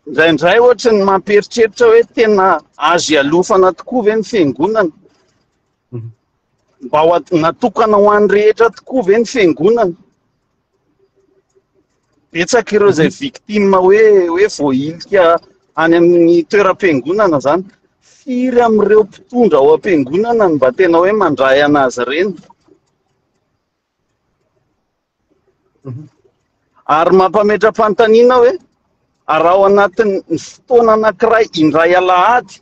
indraindray ohatry ny mampieritreritra hoe tena azo ialofana tokoa ve ny fiangonana? Mm. Mba ho at-, natokana ho an'ny rehetra tokoa ve ny fiangonana? Betsaka ireo izay victime hoe, hoe voahilika any amin'ny toeram-piangonana izany. Firy amin'ireo mpitondra ao am-piangonana no mba tena hoe mandray an'azy ireny? Ary mampametra-panontaniana hoe, raha ao anatin'ny fotoana anankiray indray alahady,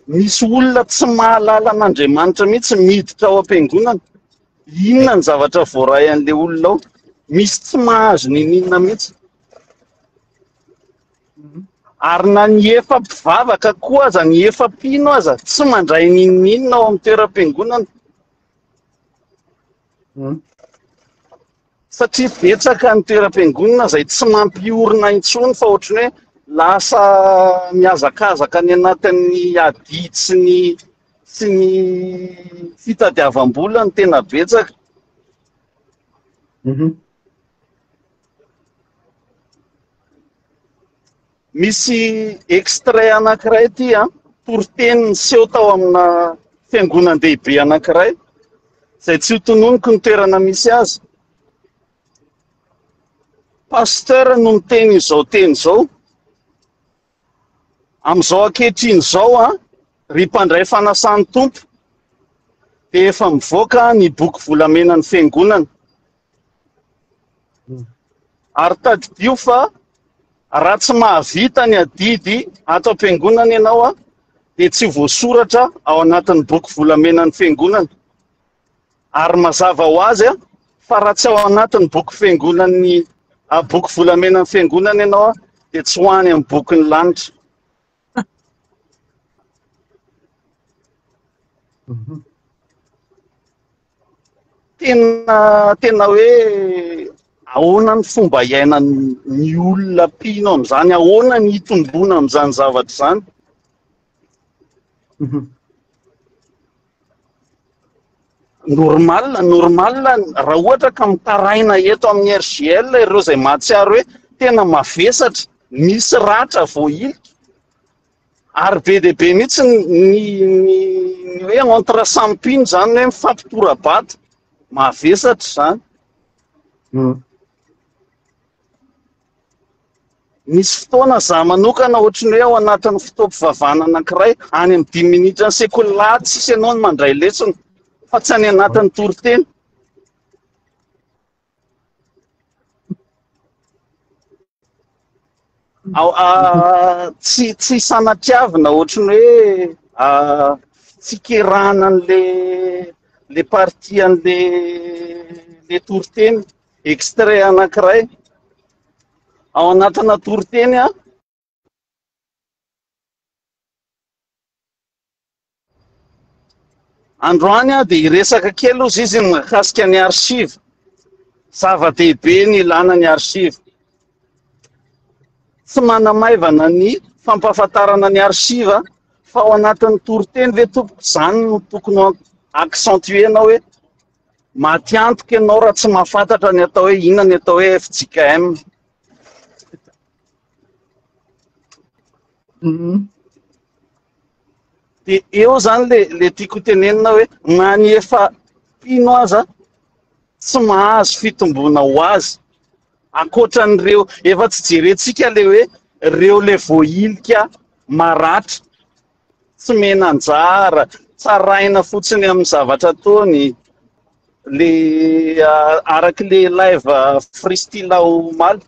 misy olona tsy mahalala an'Andriamanitra mihitsy miditra ao am-piangonana, Inona ny zavatra voaray an'ilay olona ao? Misy tsy mahazo niniana mihitsy. Ary na ny efa mpivavaka koa aza, ny efa mpino aza, tsy mandray ninoninona ao amin'ny toeram-piangonana. Satria betsaka ny toeram-piangonana izay tsy mampiorina intsony fa ohatran'ny hoe lasa mihazakazaka any anatin'ny adidy sy ny sy ny fitadiavam-bola no tena betsaka. Mhm. Misy extrait anankiray ity an, toriteny niseho tao amina fiangonan-dehibe anankiray, izay tsy ho tononiko ny toerana misy azy. Pasteur no niteny izao teny izao. Amin'izao ankehitriny izao an, ry mpandray fanasan'ny Tompo, dia efa mivoaka ny boky volamenan'ny Fiangonana. Ary tadidio fa raha tsy mahavita ny adidy ato am-piangonana ianao an, dia tsy voasoratra ao anatin'ny boky volamenan'ny Fiangonana. Ary mazava ho azy fa raha tsy ao anatin'ny boky fiangonan'ny boky volamenan'ny fiangonana ianao dia tsy ho any amin'ny bokin'ny lanitra. Mhm. Tena tena hoe ahoana ny fomba iainan'ny olona mpino amin'izany, ahoana ny hitomboana amin'izany zavatra izany. Mhm. Normal, normal raha ohatra ka mitaraina eto amin'ny RGL ireo izay mahatsiaro hoe tena mavesatra, misy ratra voahilika ary be dia be mihitsy ny ny ny hoe entre samy mpino izany hoe mifampitora-bato, mavesatra izany. Mm. Nisy fotoana za manokana ohatry ny hoe ao anatin'ny fotoam-pivavahana anankiray, any amin'ny dimy minitra ny sekoly lahady sisa ianao no mandray lesona, fa tsy any anatin'ny toriteny. Ao, ah, tsy, tsy sanatriavina ohatry ny hoe ah, fikerahana an'le le partie an'le le toriteny, extrait anankiray. Ao anatina toriteny an, Androany aho dia hiresaka kely ozy izy mahakasika ny archive. Zava-dehibe ny ilana ny archive. Tsy manamaivana ny fampahafantarana ny archive fa ao anatin'ny toriteny ve tompoko izany no tokony ho accentuer-na hoe maty antoka ianao raha tsy mahafantatra ny atao hoe inona ny atao hoe FJKM. Dia eo zany le le tiako tenenina hoe na ny efa mpino aza tsy mahazo fitomboana ho azy ankoatran'ireo efa tsy jerentsika le hoe reo le voahilika maratra tsy mena anjara tsaraina fotsiny amin'ny zavatra ataony le araka le live freestyle omaly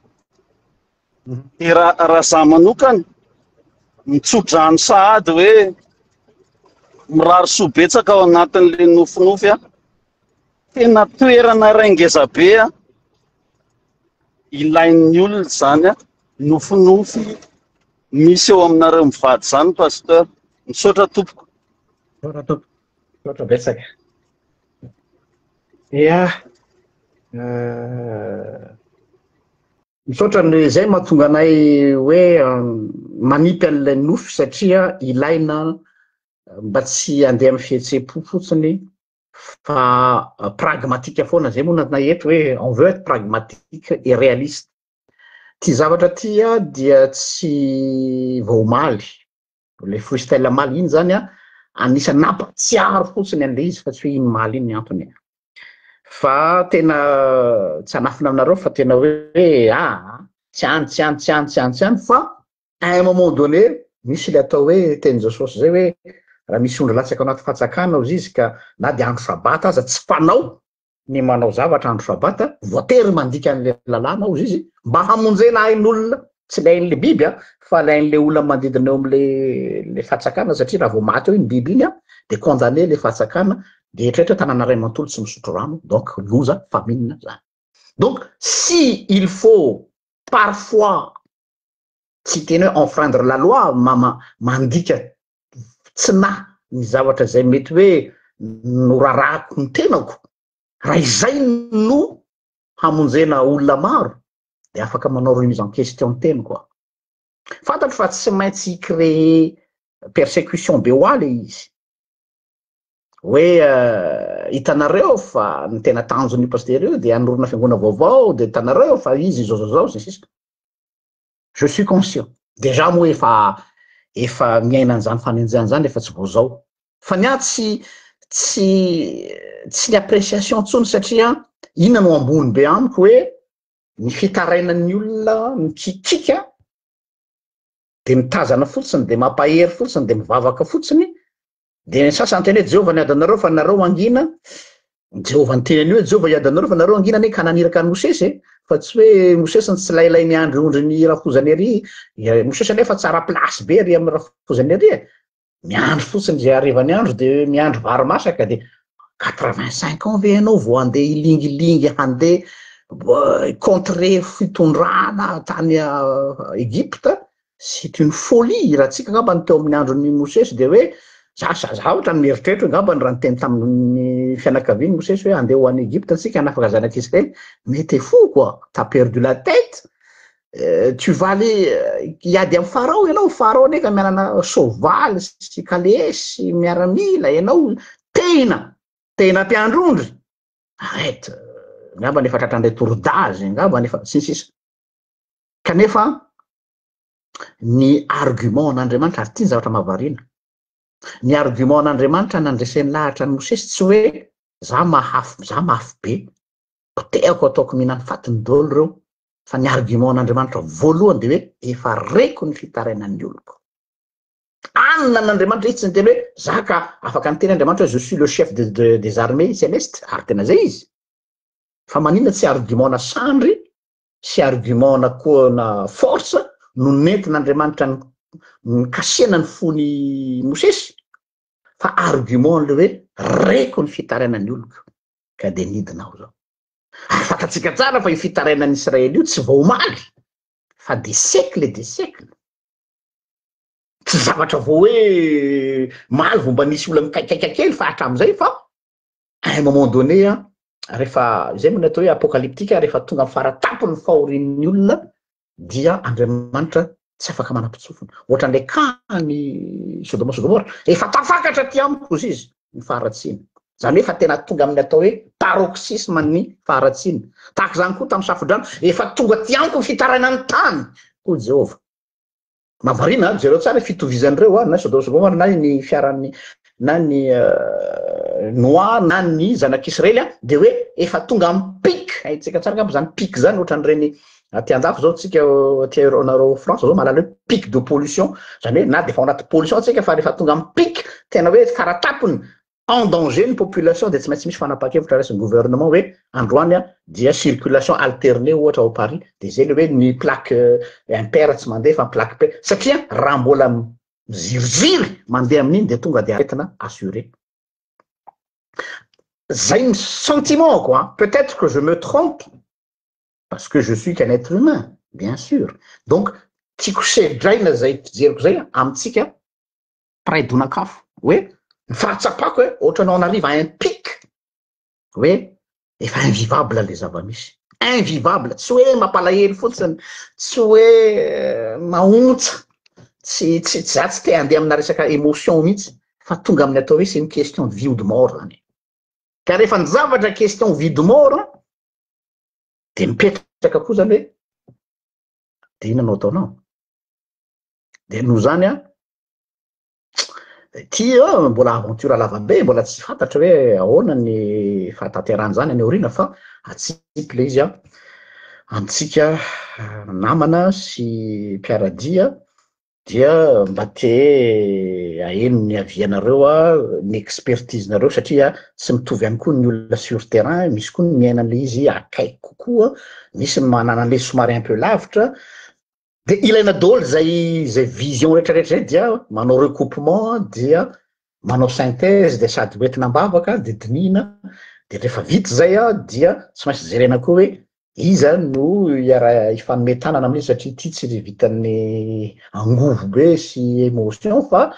Dia raha raha za manokana, mitso-drano sahady hoe mirary soa betsaka ao anatin'ilay nofinofy aho. Tena toerana iray ngeza be a, ilain'ny olona izany a, nofinofy misy eo aminareo mivady izany Pasteur. Misaotra tompoko. Misaotra tompoko. Misaotra betsaka. Ia. Misaotra ny izay mahatonga anay hoe manipy an'ilay nofy satria ilaina mba tsy handeha amin'ny fihetseham-po fotsiny fa pragmatique foana, zay moa na eto hoe on veut être pragmatique et réaliste. Ty zavatra ty dia tsy vao omaly, le freestyle omaly iny zany an, anisan'ny nampatsiaro fotsiny an'le izy fa tsy hoe iny omaly iny ny antony e. Fa tena tsy hanafina aminareo fa tena hoe aa tsy any tsy any tsy any tsy any tsy any fa à un moment donné misy le atao hoe tenin'i Jesosy zay hoe raha misy ondry latsaka ao anaty fatsakana ozy izy ka na dia andro sabata aza tsy fanao ny manao zavatra andro sabata voatery mandika an'le lalàna ozy izy mba hamonjena ain'olona Tsy ilay ain'ilay biby an, fa ilay ain'ilay olona manodidina eo amin'ilay ilay fatsakana satria raha vao maty eo iny biby iny an, dia condamné ilay fatsakana, dia eritrereto hoe tanàna iray manontolo tsy misotro rano, donc loza, famine zany. Donc si il faut parfois, tsy hiteny hoe enfreindre la loi, mandika tsy nahy ny zavatra izay mety hoe norarahako ny tenako, raha izay no hamonjena olona maro, de afaka manao remise en question ny teniko aho. Fantatro fa tsy maintsy hi-créer persécution be ho ahy le izy. Hoe hitanareo fa ny tena tanjon'io pasitera io de hanorina fiangonana vaovao, de hitanareo fa izy izao zao zao sy ny sisa. Je suis conscient. Déjà moa efa efa miaina an'izany fanenjehana izany efa tsy vao zao. Fa ny ahy tsy tsy tsy ny appréciation intsony satria inona no ambony be amiko hoe ny fitarainan'ny olona mikikiaka de mitazana fotsiny de mampahery fotsiny de mivavaka fotsiny de ny sasany teny hoe Jehovah niady anareo fa nareo angina Jehovah niteny an'io hoe Jehovah hiady anareo fa nareo angina anie ka naniraka an'i Mosesy e fa tsy hoe Mosesy ny tsy lailay miandry ondry ny rafozany ery Mosesy anefa tsara place be ery amin'ny rafozany ery e Miandry fotsiny izay harivan'ny andro de miandry vary masaka de 85 ans ve ianao vao handeha hilingilingy handeha contrer fitondrana tany Egypte? C'est une folie, raha tsika angamba ny teo amin'ny andron'i Mosesy de hoe za za za ohatran'ny mieritreritra hoe angamba ny raha niteny tamin'ny fianakaviany Mosesy hoe handeha ho any Egypte tsika hanafaka zanak'Israely, mais t'es fou quoi, t'as perdu la tête, tu vas aller hiady amin'i Farao ianao, Farao anie ka mianana soavaly sy kalesy, miaramila, ianao tehina, tehina mpiandry ondry, arrête, angambany efa tratran'ilay tour d'âge, angambany efa, sy ny sisa. Kanefa ny argument an'Andriamanitra, ary ity ny zavatra mahavariana, ny argument an'Andriamanitra nandreseny lahatra an'i Mosesy tsy hoe za mahafy, za mafy be, potehako ataoko mihinan'ny fatiny daholo ireo. Fa ny argument an'Andriamanitra voalohany dia hoe efa reko ny fitarainan'ny oloko. Anona an'Andriamanitra izy tsy niteny hoe za ka afaka niteny Andriamanitra hoe je suis le chef de, de, des armées célestes ary tena zay izy. Fa maninona tsy argument na sandry sy argument na koa na force no nentin'Andriamanitra nikasihana ny fon'i Mosesy fa argument le hoe reko ny fitarainan'ny oloko ka dia nidina aho zao. Ary fantatsika tsara fa io fitarainan'ny Israely io tsy vao omaly fa des siècles et des siècles. Tsy zavatra vao hoe maly vao mba nisy olona mikaikaika kely fa hatramin'izay fa à un moment donné an, rehefa izay moa ny atao hoe apocalyptique, rehefa tonga amin'ny fara-tampon'ny fahorian'ny olona dia Andriamanitra tsy afaka manam-pitsofina. Ohatran'ilay cas ny Sodoma sy Gomora, efa tafakatra aty amiko hozy izy ny faharatsiana. Izany hoe efa tena tonga amin'ny atao hoe paroxysme ny faharatsiana. Tahaka izany koa tamin'ny Safodrano, efa tonga aty amiko ny fitarainan'ny tany, hoy Jehovah. Mahavariana an, jereo tsara ny fitovizan'ireo an, na Sodoma sy Gomora na ny fiaran'ny na ny Noa na ny zanak'Israely an, dia hoe efa tonga amin'ny pic, haintsika tsara angamba izany pic izany, ohatran'ireny aty andafy zao tsika aty nareo France zao mahalala hoe pic de pollution, izany hoe na dia efa ao anaty pollution tsika fa rehefa tonga amin'ny pic, tena hoe faratapony, en danger ny population dia tsy maintsy misy fanapahan-kevitra raisin'ny gouvernement hoe androany dia circulation alternée ohatra ao Paris dia zay le hoe ny plaque impair tsy mandeha fa ny plaque pair satria raha mbola miziriziry mandeha amin'iny dia tonga dia aretina assuré. Zay ny sentiment-ko an, peut-être que je me trompe parce que je suis qu'un être humain bien sûr donc tiako sedraina zay fijeriko zay amintsika mpiray donak'afo hoe ny fahatsapako hoe ohatran'ny on arrive à un pic hoe efa invivable le zava-misy, invivable, tsy hoe mampalahelo fotsiny, tsy hoe mahontsa, tsy tsy za tsy te handeha amina resaka émotion mihitsy fa tonga amin'ny atao hoe c'est une question de vie ou de mort zany e. Ka rehefa ny zavatra question vie de mort de mipetraka koa zany hoe de inona no ataonao? De noho zany an, Ity mbola aventure lava be, mbola tsy fantatra hoe ahoana ny fahatanterahan'izany any aoriana fa atsipy ilay izy an, amintsika namana sy mpiara-dia dia mba te haheno ny avis anareo aho, ny expertise nareo satria tsy mitovy ihany koa ny olona sur terrain, misy koa ny miaina an'ilay izy akaiky kokoa, misy ny manana an'ilay somary un peu lavitra, De ilaina daholo zay zay vision retraretra zay dia manao recoupement dia manao synthèse de sady hoentina am-bavaka de dinihina de rehefa vita zay a dia tsy maintsy jerena koa hoe iza no hiara hifanome tanana amin'izy satria ity tsy ry vitan'ny angovo be sy émotion fa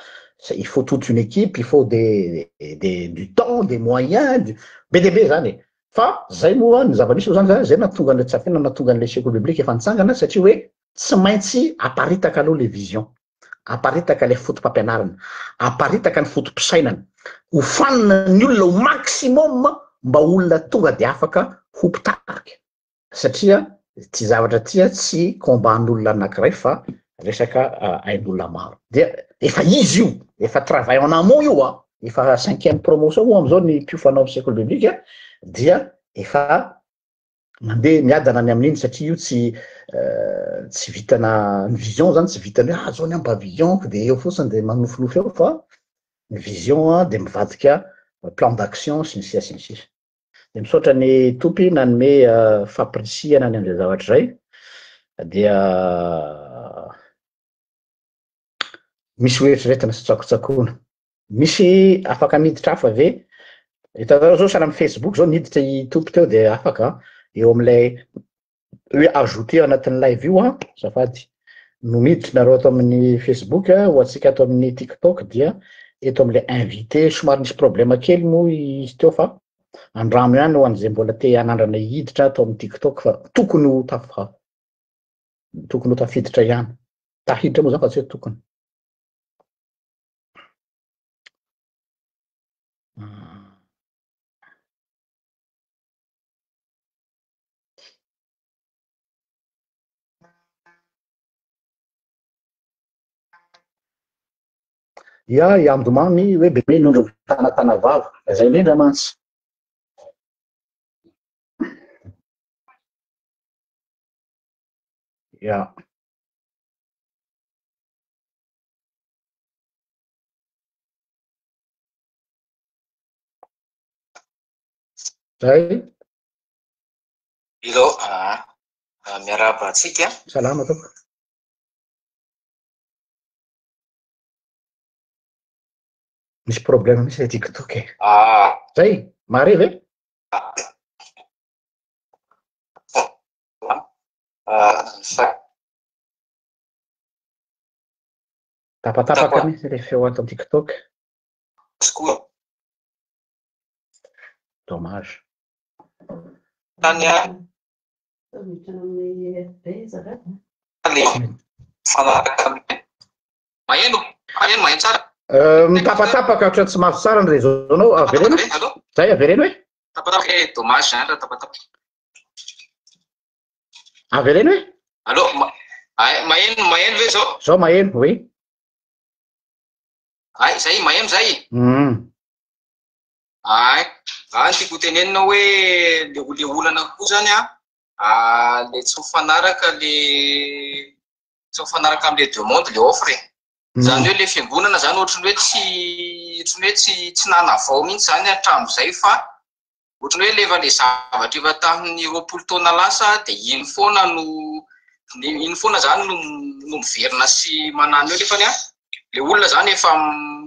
il faut toute une équipe, il faut des des du temps, des moyens, du be dia be zany e. Fa zay moa ny zava-misy moa zany zany, zay nahatonga an'ilay tsy afenina nahatonga an'ilay sekoly biblika efa nitsangana satria hoe tsy maintsy aparitaka aloha le vision, aparitaka ilay foto-pampianarana, aparitaka ny foto-pisainana, hofanina ny olona au maximum mba olona tonga de afaka ho mpitarika satria ity zavatra ity tsy combat n'olona anakiray fa resaka ain'olona maro. Dia efa izy io, efa travail en amont io an! efa cinquième promotion moa amizao ny mpiofana ao amin'ny sekoly biblika dia efa mandeha miadana ny amin'iny satria io tsy tsy vitana ny vision zany tsy vitany hoe ah zao ny mba vision ko de eo fotsiny de manofinofy eo fa ny vision de mivadika plan d'action sy ny sisa sy ny sisa de misaotra ny tompy nanome fampirisihana ny am'izay zavatra izay dia misy ho eritreretina sy tsakotsakoana. Misy afaka miditra hafa ve? Hitanareo zao sahala amin'ny Facebook zao niditra i Tompy teo dia afaka eo amin'ilay hoe ajouter anatin'ny live io an, azafady, no miditra nareo ato amin'ny Facebook, ho antsika ato amin'ny TikTok dia eto amin'ilay invité, somary nisy problème kely moa izy teo fa andramo ihany ho an'izay mbola te hanandrana hiditra ato amin'ny TikTok fa tokony ho tafa tokony ho tafiditra ihany. Tafiditra moa zany fa tsy hoe tokony. Ya, i Andomamy hoe be nondro mitanatana vava. Zay indrindra mantsy. Ya. Zay. Hello, ah, ah, miarahaba antsika. Salama tompoko. Misy problème mihitsy le TikTok e. Ah. Zay, mahare ve? Ah, Tapatapaka mihitsy le feo ato TikTok. Koa. Dommage. Tany a. Le fanaraka amin'ny Maheno, maheno, maheno tsara. Euh, mitapatapaka ohatran'ny tsy mahazo tsara ny réseau-nao. Avereno. Zay, avereno hoe. Tapatapaka eh, dommage zany raha tapatapaka. Avereno hoe. Allô, maheno, maheno ve zao? Zao maheno, oui. Ay, zay, maheno zay. Mm. Ay, ah, ny tiako hotenenina hoe le le olana koa zany a, ah, le tsy mifanaraka le tsy mifanaraka amle demande le offre e. Zany hoe le fiangonana zany ohatran'ny hoe tsy ohatran'ny hoe tsy tsy nanavao mihitsy zany hatramin'izay fa ohatran'ny hoe le efa le zavatra efa tamin'ny 20 taona lasa de iny foana no iny foana zany no no miverina sy manano eo nefany an le olona zany efa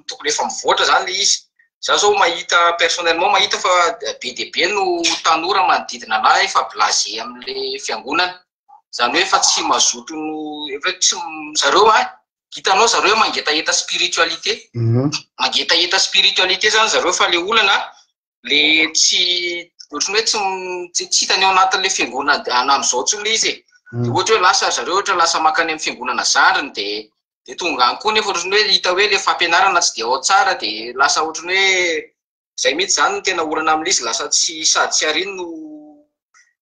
tokony efa mivoatra zany le izy. Za zao mahita personnellement mahita fa be dia be no tanora manodidina anah efa blasé amle fiangonana. Zany hoe efa tsy mazoto no efa tsy zareo an, hitanao zareo mangetaheta spiritualité, mangetaheta spiritualité zany zareo fa le olana le tsy ohatran'ny hoe tsy tsy hitany ao anatin'le fiangonana amin'izao intsony le izy e. De ohatra hoe lasa zareo ohatra lasa mankany amin'ny fiangonana zandriny de de tonga any koa nefa ohatran'ny hoe hita hoe le fampianarana tsy de ao tsara de lasa ohatran'ny hoe Zay mihitsy zany no tena olana amin'izy lasa tsy sady tsy ary no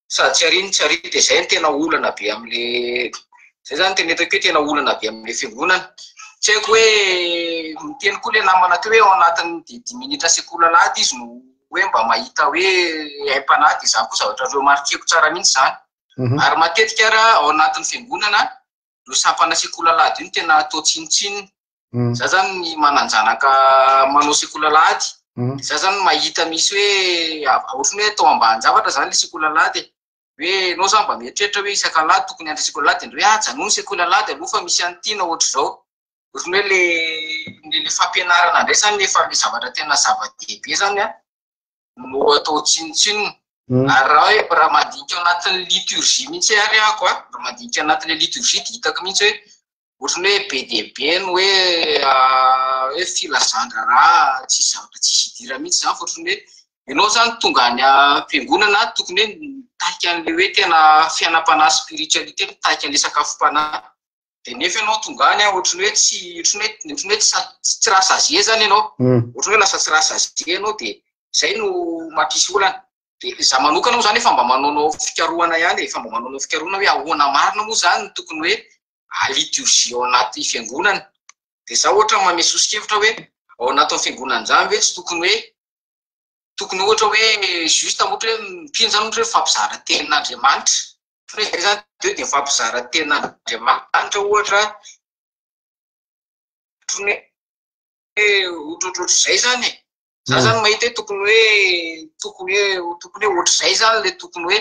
sady tsy ary no tsy ary de zay no tena olana be amle zay zany tena hitako hoe tena olana be amle fiangonana. Tsy haiko hoe miteny koa le namana teo hoe ao anatin'ny dix dix minitra sekoly alahady izy no hoe mba mahita hoe aim-panahy de zany koa zavatra remarquer-ko tsara mihitsy zany. Ary matetika ara ao anatin'ny fiangonana io sampana sekoly alahady io no tena atao tsinontsinona. Za zany ny manan-janaka manao sekoly alahady, za zany mahita misy hoe ohatran'ny hoe atao ambanin-javatra zany le sekoly alahady e. Hoe ianao zany mba mieritreritra hoe isaka alahady tokony handray sekoly alahady, dia hoe ajanony sekoly alahady aloha fa misy an'ity na ohatr'izao. Ohatran'ny hoe le le le fampianarana indray zany efa le zavatra tena zava-dehibe zany an, no atao tsinontsinona. Ary raha hoe raha mandinika ao anatin'ny liturgie mihitsy ary aho an, raha mandinika anatin'ilay liturgie dia hitako mihitsy hoe Ohatran'ny hoe be dia be ny hoe hoe filazan-draharaha tsisy zavatra tsisy idirany mihitsy izany fa ohatran'ny hoe ianao izany tonga any am-piangonana tokony hoe mitaky an'ilay hoe tena fiainam-panahy spiritualité, mitaky an'ilay sakafom-panahy. Dia nefa ianao tonga any ohatran'ny hoe tsy ohatran'ny hoe ohatran'ny hoe tsy tsy rassasié izany ianao. Ohatran'ny hoe lasa tsy rassasié ianao dia izay no mampisy olana. Dia izaho manokana moa izany efa mba manaonao fikarohana ihany e, efa mba manaonao fikarohana hoe ahoana marina moa izany no tokony hoe liturgie ao anaty fiangonana. Dia izaho ohatra manome soso-kevitra hoe ao anatin'ny fiangonana izany ve tsy tokony hoe tokony ohatra hoe juste ohatra hoe mpino izany ohatra hoe mifampizara tenin'Andriamanitra. Ohatra hoe izay izany dia hoe dia mifampizara tenin'Andriamanitra ohatra ohatran'ny hoe ohatrohatr'izay izany e. Za zany mahita hoe tokony hoe tokony hoe tokony hoe ohatr'izay zany le tokony hoe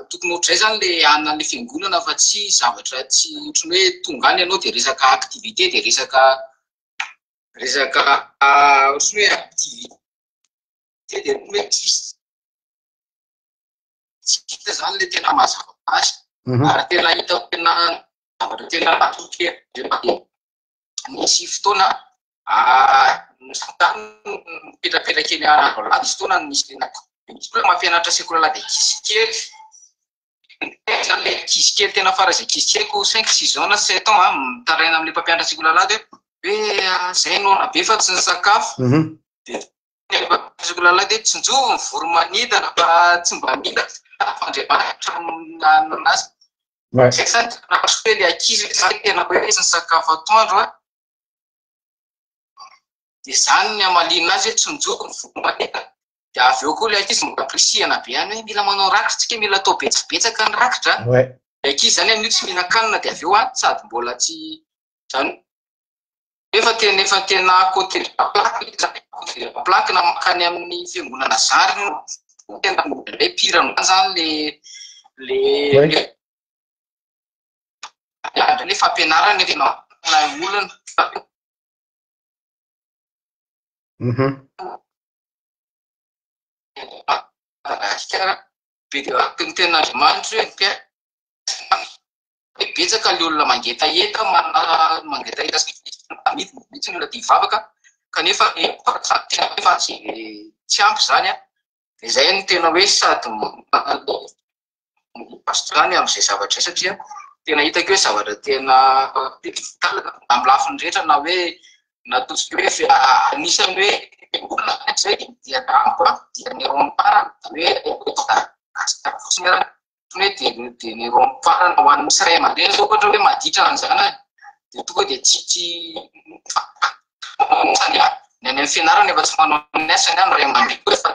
tokony ohatr'izay zany le anona le fiangonana fa tsy zavatra tsy ohatran'ny hoe tonga any ianao de resaka activité de resaka resaka ohatran'ny hoe activité de ohatran'ny hoe tsisy tsy hita zany le tena mazava azy ary tena hitako tena zavatra tena natolotra nisy fotoana Mipetrapetraka eny Amboalady izy fotoana nisy misy koa mampianatra sekoly alahady ankizy kely. Zany le ankizy kely tena faran'izay ankizy kely ko cinq six ans na sept ans mitaraina amin'ilay mpampianatra sekoly alahady hoe hoe zay noana be fa tsy nisakafo. Dia sekoly alahady hoe tsinjovy ny voro-manidina fa tsy mba mila fa Andriamanitra nanana azy. Zay zany tena hoe le ankizy zany tena hoe tsy nisakafo atoandro an. Dia izany ny hamaliana azy hoe tsinjoko ny volam-paneta. Dia avy eo koa ilay ankizy mbola ampirisihana be ihany hoe mila manao rakitra tsika, mila atao betsabetsaka ny rakitra. ankizy izany amin'io tsy mihinan-kanina dia avy eo an, sady mbola tsy, izany hoe efa tena efa tena à côté de la plaque ilay izy izany, à côté de la plaque na mankany amin'ny fiangonana zary no tena indraindray pire noho izany le le le fampianarana tena olana. Mhm. Madagasikara be dia be ny tenin'Andriamanitra hoe mpiasa betsaka ny olona mangetaheta manana mangetaheta sy amidy mihitsy ny olona tia hivavaka kanefa efa tsy tsy ampy izany an, dia izay no tena hoe sady pasteur any amin'izay zavatra izay satria tena hitako hoe zavatra tena vital amin'ny lafiny rehetra na hoe na ataontsika hoe anisan'ny hoe fiangonana zay dia amiko an dia ny rond-parana hoe Madagasikara fotsiny ary hoe dia dia ny rond-parana ho an'ny misy ray aman-dreny zao ohatra hoe maditra ny zanany dia tonga dia tsy tsy ny any amin'ny fianarana efa tsy manao ny asany ny ray aman-dreny koa efa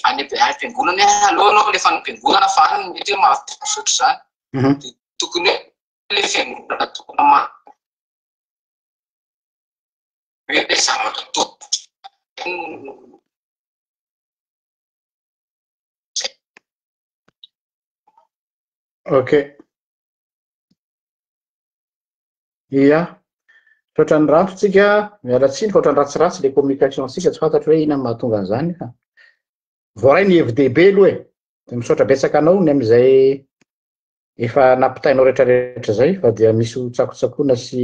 any am-piangonana hoe aleo ianao alefa any am-piangonana fa any no mety hoe mahavita misaotra izany. Mhm. Dia tokony hoe ilay fiangonana tokony ma hoe ilay zavatra tokony Ok. Ia. Misaotra an'i Ranto tsika, miala tsiny fa ohatran'ny ratsiratsy le communication tsika, tsy fantatro hoe inona no mahatonga an'izany fa voaray ny hevi-dehibe aloha e. Dia misaotra betsaka anao ny amin'izay efa nampitainao rehetrarehetra izay fa dia misy ho tsakotsakoana sy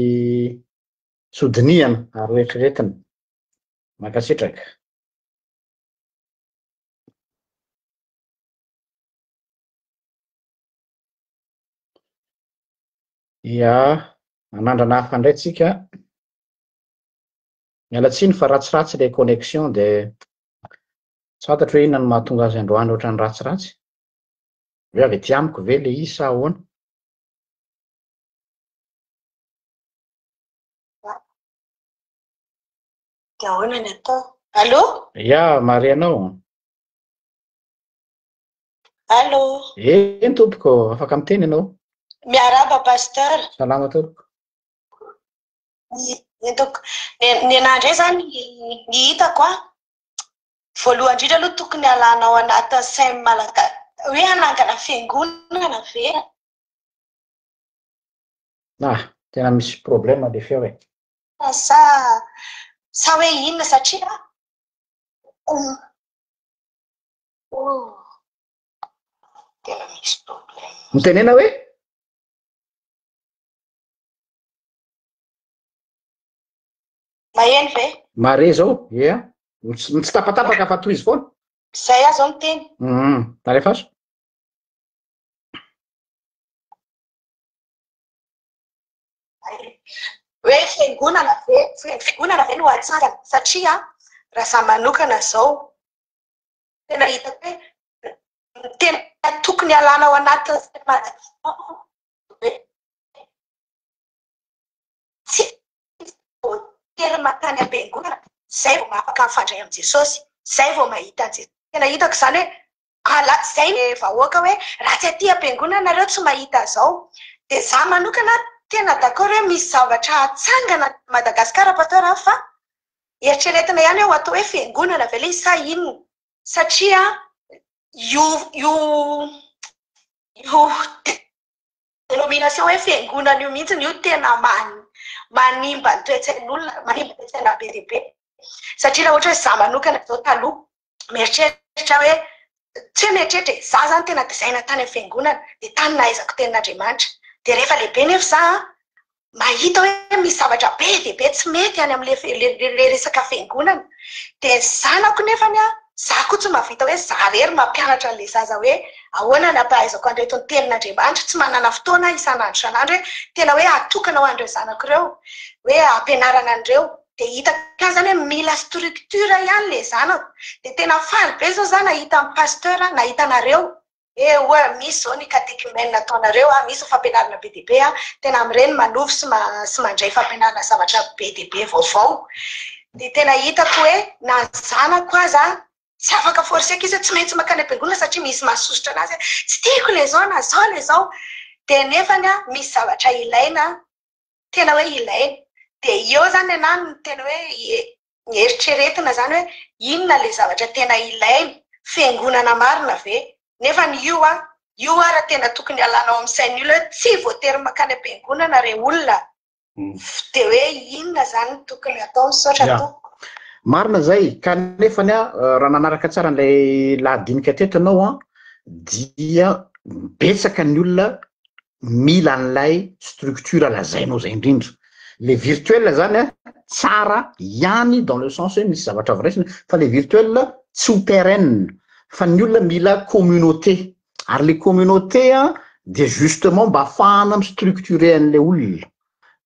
sy ho dinihana ary ho eritreretina. Mankasitraka. Ia, manandrana hafa indray tsika. Miala tsiny fa ratsiratsy ilay connexion dia tsy fantatro hoe inona no mahatonga azy androany ohatran'ny ratsiratsy. Hoe avy aty amiko ve ilay izy sa ahoana? Dia ahoana ny atao? Allô? Ia, mahare anao. Allô? Eny tompoko, afaka miteny ianao. Miarahaba Pasteur. Salama tompoko. Eny tompoko. Ny anah indray izany ny hitako an, voalohany indrindra aloha tokony alana ao anatin'ny sain'ny Malagasy hoe hanangana fiangonana ve? Ah, tena misy problème le feo e. Sa sa hoe inona satria Oh, tena misy problème. Mitenena hoe? Maheno ve? Mare zao, ia. Tsy tapatapaka fa tohizo foana. Zay aho zao miteny. Hum, alefaso. Hoe fiangonana ve, fiangonana ve no hatsangana satria raha za manokana zao tena hitako hoe ny tena tokony alana ao anatin'ny sain'i Madagasikara hoe tsy voatery mankany am-piangonana zay vao afaka mifandray amin'i Jesosy, zay vao mahita an'i Jesosy. Tena hitako izany hoe ala zay ny vahoaka hoe raha tsy aty am-piangonana nareo tsy mahita an'izao. Dia za manokana tena d'accord hoe misy zavatra hatsangana Madagasikara Pasteur a fa Eritreretina ihany hoe ho atao hoe fiangonana ve ilay izy sa inona? Satria io io io dénomination hoe fiangonana io mihitsy io tena manimba ny toe-tsain'olona, manimba toe-tsaina be dia be. Satria raha ohatra hoe izaho manokana izao taloha, mieritreritra hoe, tsy hoe mieritreritra e, izaho izany tena tezaina tany amin'ny fiangonana, dia tany nahaizako tenin'Andriamanitra. Dia rehefa lehibe nefa izaho an, mahita hoe misy zavatra be dia be tsy mety any amin'ilay resaka fiangonana. Dia ny zanako nefany an, izaho koa tsy mahavita hoe izaho irery mampianatra an'ilay zaza hoe ahoana ny hampahaizako an'ireto ny tenin'Andriamanitra, tsy manana fotoana aho isan'andro isan'andro hoe tena hoe hatokana ho an'ireo zanako ireo, hoe hampianarana an'ireo. Dia hitako ihany izany hoe mila structure ihany ilay zanako. Dia tena faly be izao izaho nahita an'i Pasteur, nahita anareo, hoe oa misy izao ny catéchumène ataonareo a, misy ny fampianarana be dia be a, tena amin'ireny manovo sy sy mandray fampianarana zavatra be dia be vaovao. Dia tena hitako hoe na ny zanako aza tsy afaka forcer-ko izy hoe tsy maintsy mankany am-piangonana satria misy mahasosotra anazy hoe tsy tiako ilay izao na izao ilay izao. Dia nefany an, misy zavatra ilaina, tena hoe ilaina. Dia eo izany ny anah no tena hoe eritreretina izany hoe inona ilay zavatra tena ilaina, fiangonana marina ve? Nefany io an, io ara tena tokony alana ao amin'ny sain'ny olona hoe tsy voatery mankany am-piangonana re olona Dia hoe inona izany no tokony hatao? Misaotra tompoko. Marina izay, kanefany an, raha nanaraka tsara an'ilay lahadinika teto ianao an, dia betsaka ny olona mila an'ilay structure lazainao izay indrindra. Le virtuel zany an, tsara ihany dans le sens hoe misy zavatra azo raisina, fa le virtuel tsy ho pérenne, fa ny olona mila communauté. Ary le communauté an dia justement mba afahana mi-structurer an'ilay olona.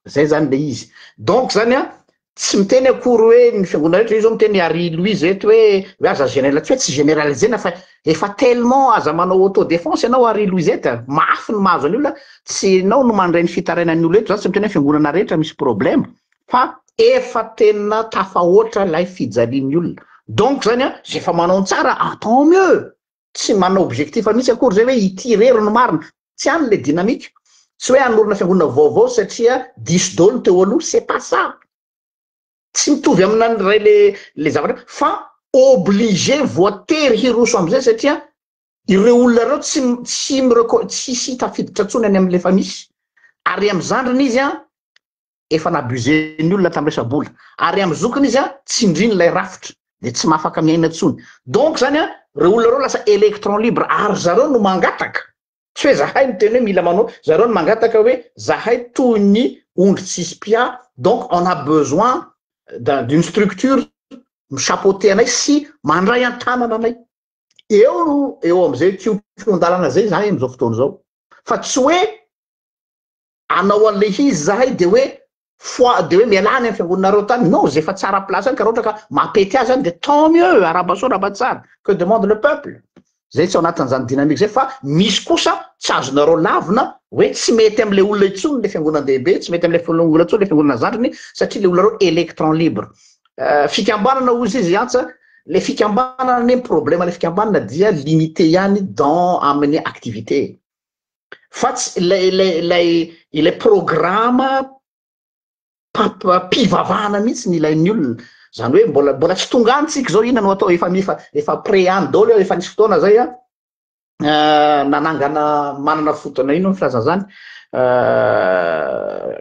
Zay zany le izy. Donc zany an, tsy miteny akory hoe ny fiangonana rehetra, io zao miteny Harry Louise eto hoe, hoe aza général, tsy hoe tsy généraliser-na fa efa tellement aza manao auto-défense ianao Harry Louisette a, mafy ny mahazo an'io olona, tsy ianao no mandray ny fitarainan'ny olona eto, za tsy miteny hoe fiangonana rehetra misy problème, fa efa tena tafahoatra ilay fijalian'ny olona. Donc zany an, zay efa manao ny tsara, ah tant mieux! Tsy manana objectif mihitsy akory zay hoe ity irery no marina. Tsy any le dynamique. Tsy hoe hanorina fiangonana vaovao satria diso daholo ny teo aloha, c'est pas ça. Tsy mitovy amina ny ray le le zavatra fa obligé voatery hiroso amizay satria ireo olona ireo tsy tsy mi-reco- tsisy tafiditra intsony any amle efa misy. Ary amy zandriny izy an, efa n'abuser-ny olona tamin'ny resa-bola, ary amin'ny zokiny izy an, tsindriny ilay rafitra, dia tsy mahafaka miaina intsony. Donc zany an, ireo olona ireo lasa électron libre, ary zareo no mangataka, tsy hoe zahay miteny hoe mila manao, zareo no mangataka hoe zahay toy ny ondry tsisy mpiahy, donc on a besoin d'une structure mi-chapeauter anay sy mandray an-tanana anay. Eo eo amin'izay kihon-dalana izay zahay amin'izao fotoana izao. Fa tsy hoe Anao an'le izy zahay de hoe foi de hoe mialà any am fiangonanareo tany, non ze efa tsara place any ka raha ohatra ka mampety azy any de tant mieux, arahaba soa arahaba tsara, que demande le peuple? Zay tsy ao anatin'izany dynamique zay fa misy kosa tsy azonareo lavina hoe tsy mety amle olona intsony le fiangonan-dehibe, tsy mety amle fiangonana intsony le fiangonana zandriny satria le olona reo électron libre. Fikambanana hozy izy Antsa, le fikambanana anie ny problème le fikambanana dia limité ihany dans amin'ny activité. Fa tsy ilay ilay ilay ilay programa mpivavahana mihitsy ny ilain'ny olona. Zany hoe mbola mbola tsy tonga any tsika zao inona no atao efa efa efa prêt any daholo aho efa nisy fotoana zay an nanangana manana fotoana ino ny filazana zany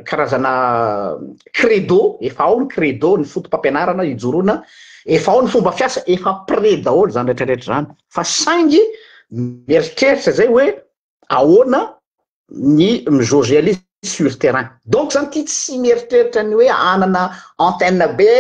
karazana credo efa ao ny credo ny foto-pampianarana ijoroana efa ao ny fomba fiasa efa prêt daholo zany rehetrarehetra zany fa saingy mieritreritra zay hoe ahoana ny mi-jauger an'izy sur terrain. Donc zany ty tsy mieritreritra ny hoe hanana antenne be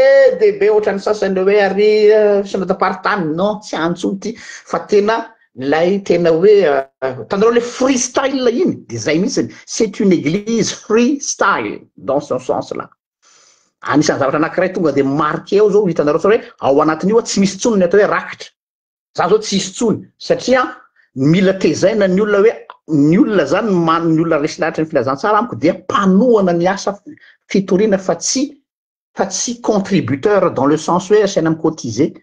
dia be ohatran'ny sasany hoe ary synodam-paritany, non tsy any intsony ty fa tena ilay tena hoe hitanareo le free style iny de zay mihitsiny, c'est une église free style dans ce sens là. Anisan'ny zavatra anankiray tonga de marqué ao zao hitanareo tsara hoe ao anatin'io tsy misy intsony ny atao hoe rakitra. Za zao tsy hisy tsony satria mila tezaina ny olona hoe ny olona zany man ny olona resy lahatra ny filazantsara amiko dia mpanohana ny asa fitoriana fa tsy fa tsy contributeur dans le sens hoe asaina mi-cotiser.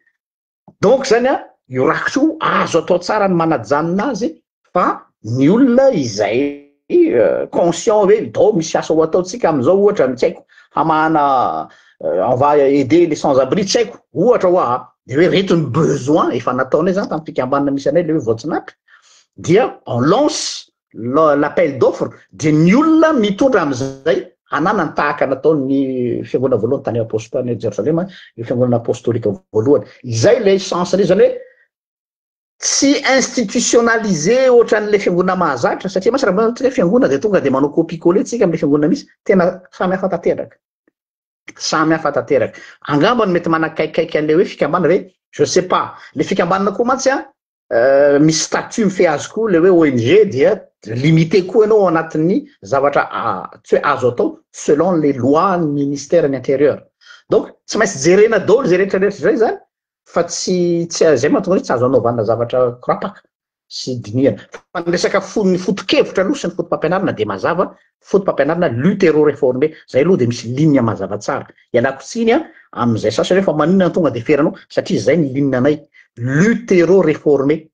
Donc zany an io rakitra io azo atao tsara ny manajanona azy fa ny olona izay conscient hoe dao misy asa ho ataontsika amin'izao ohatra ny tsy haiko hamahana on va aider les sans abri tsy haiko ohatra hoa de hoe reto ny besoin efa nataonay zany tamin'ny fikambanana misy anay le hoe voatsinapy dia on lance l'appel d'offre de ny olona mitondra amin'izay ananany tahaka nataon'ny fiangonana voalohany tany apostoly tany Jerosalema io fiangonana apostolika voalohany izay le sens le zany hoe Tsy institutionnalisé ohatran'ilay fiangonana mahazatra satria mantsy raha mbola hoe fiangonana dia tonga dia manao copie coller tsika amin'ilay fiangonana misy, tena samy hafa tanteraka, samy hafa tanteraka. Angamba no mety manakaikaiky an'ilay hoe fikambanana ve? Je sais pas. Ilay fikambanana koa mantsy an, misy statut mifehy azy koa ilay hoe ONG dia limité koa ianao ao anatin'ny zavatra tsy hoe azo atao selon les lois ny ministère ny intérieur. Donc tsy maintsy jerena daholo izay rehetra rehetra izay zany fa tsy tsy zay mahatonga hoe tsy azo anaovana zavatra korapaka sy dinihana. Fa ny resaka fo ny foto-kevitra aloha sy ny foto-pampianarana dia mazava, foto-pampianarana luthero-reformé, zay aloha dia misy ligne mazava tsara. Ialako tsiny an, amin'izay sasany hoe fa maninona no tonga dia feranao, satria zay ny ligne anay, luthero-reformé.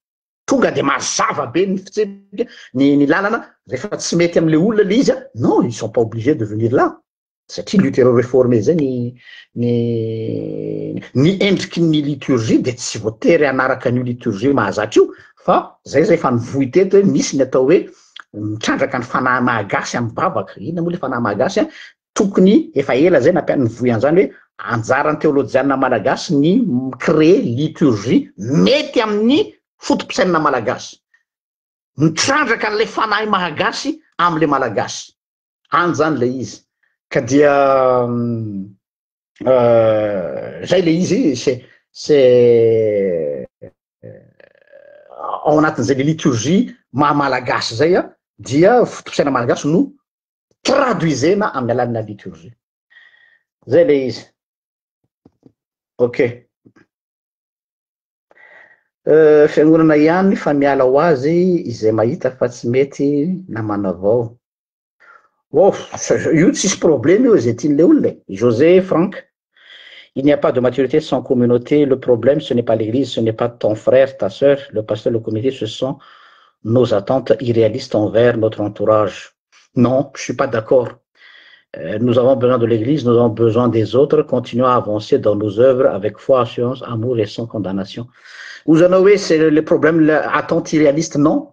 Tonga de mazava be ny fitsipika, ny ny lalana, rehefa tsy mety amle olona le izy a, non ils sont pas obligés de venir là, satria luthero-reformé zay ny ny ny endriky ny liturgie de tsy voatery hanaraka an'io liturgie mahazatra io fa zay zay efa nivoy teto hoe misy ny atao hoe mitrandraka ny fanahy mahagasy amin'ny vavaka, inona moa le fanahy mahagasy a, tokony efa ela zay nampian nivoy an'izany hoe anjaran'ny teolojianina malagasy ny mi-créer liturgie mety amin'ny foto-pisainana malagasy, mitrandraka an'ilay fanahy mahagasy amin'ilay malagasy, any zany ilay izy ka dia zay le izy c'est c'est ao anatin'izay le liturgie maha malagasy zay a dia foto-pisainana malagasy no traduisena amin'ny alalan'ny liturgie. Zay le izy. Ok. Euh, fiangonana ihany fa miala ho azy izay mahita fa tsy mety na manavao. Oh, io tsisy problème io izay tian'le olona e. José Franck, il n'y a pas de maturité sans communauté, le problème ce n'est pas l'église, ce n'est pas ton frère, ta sœur, le pasteur, le comité, ce sont nos attentes irréalistes envers notre entourage. Non, je suis pas d'accord. Euh, nous avons besoin de l'église, nous avons besoin des autres, continuons à avancer dans nos œuvres avec foi, assurance, amour et sans condamnation. Vous en avez, c'est le problème, l'attente irréaliste, non.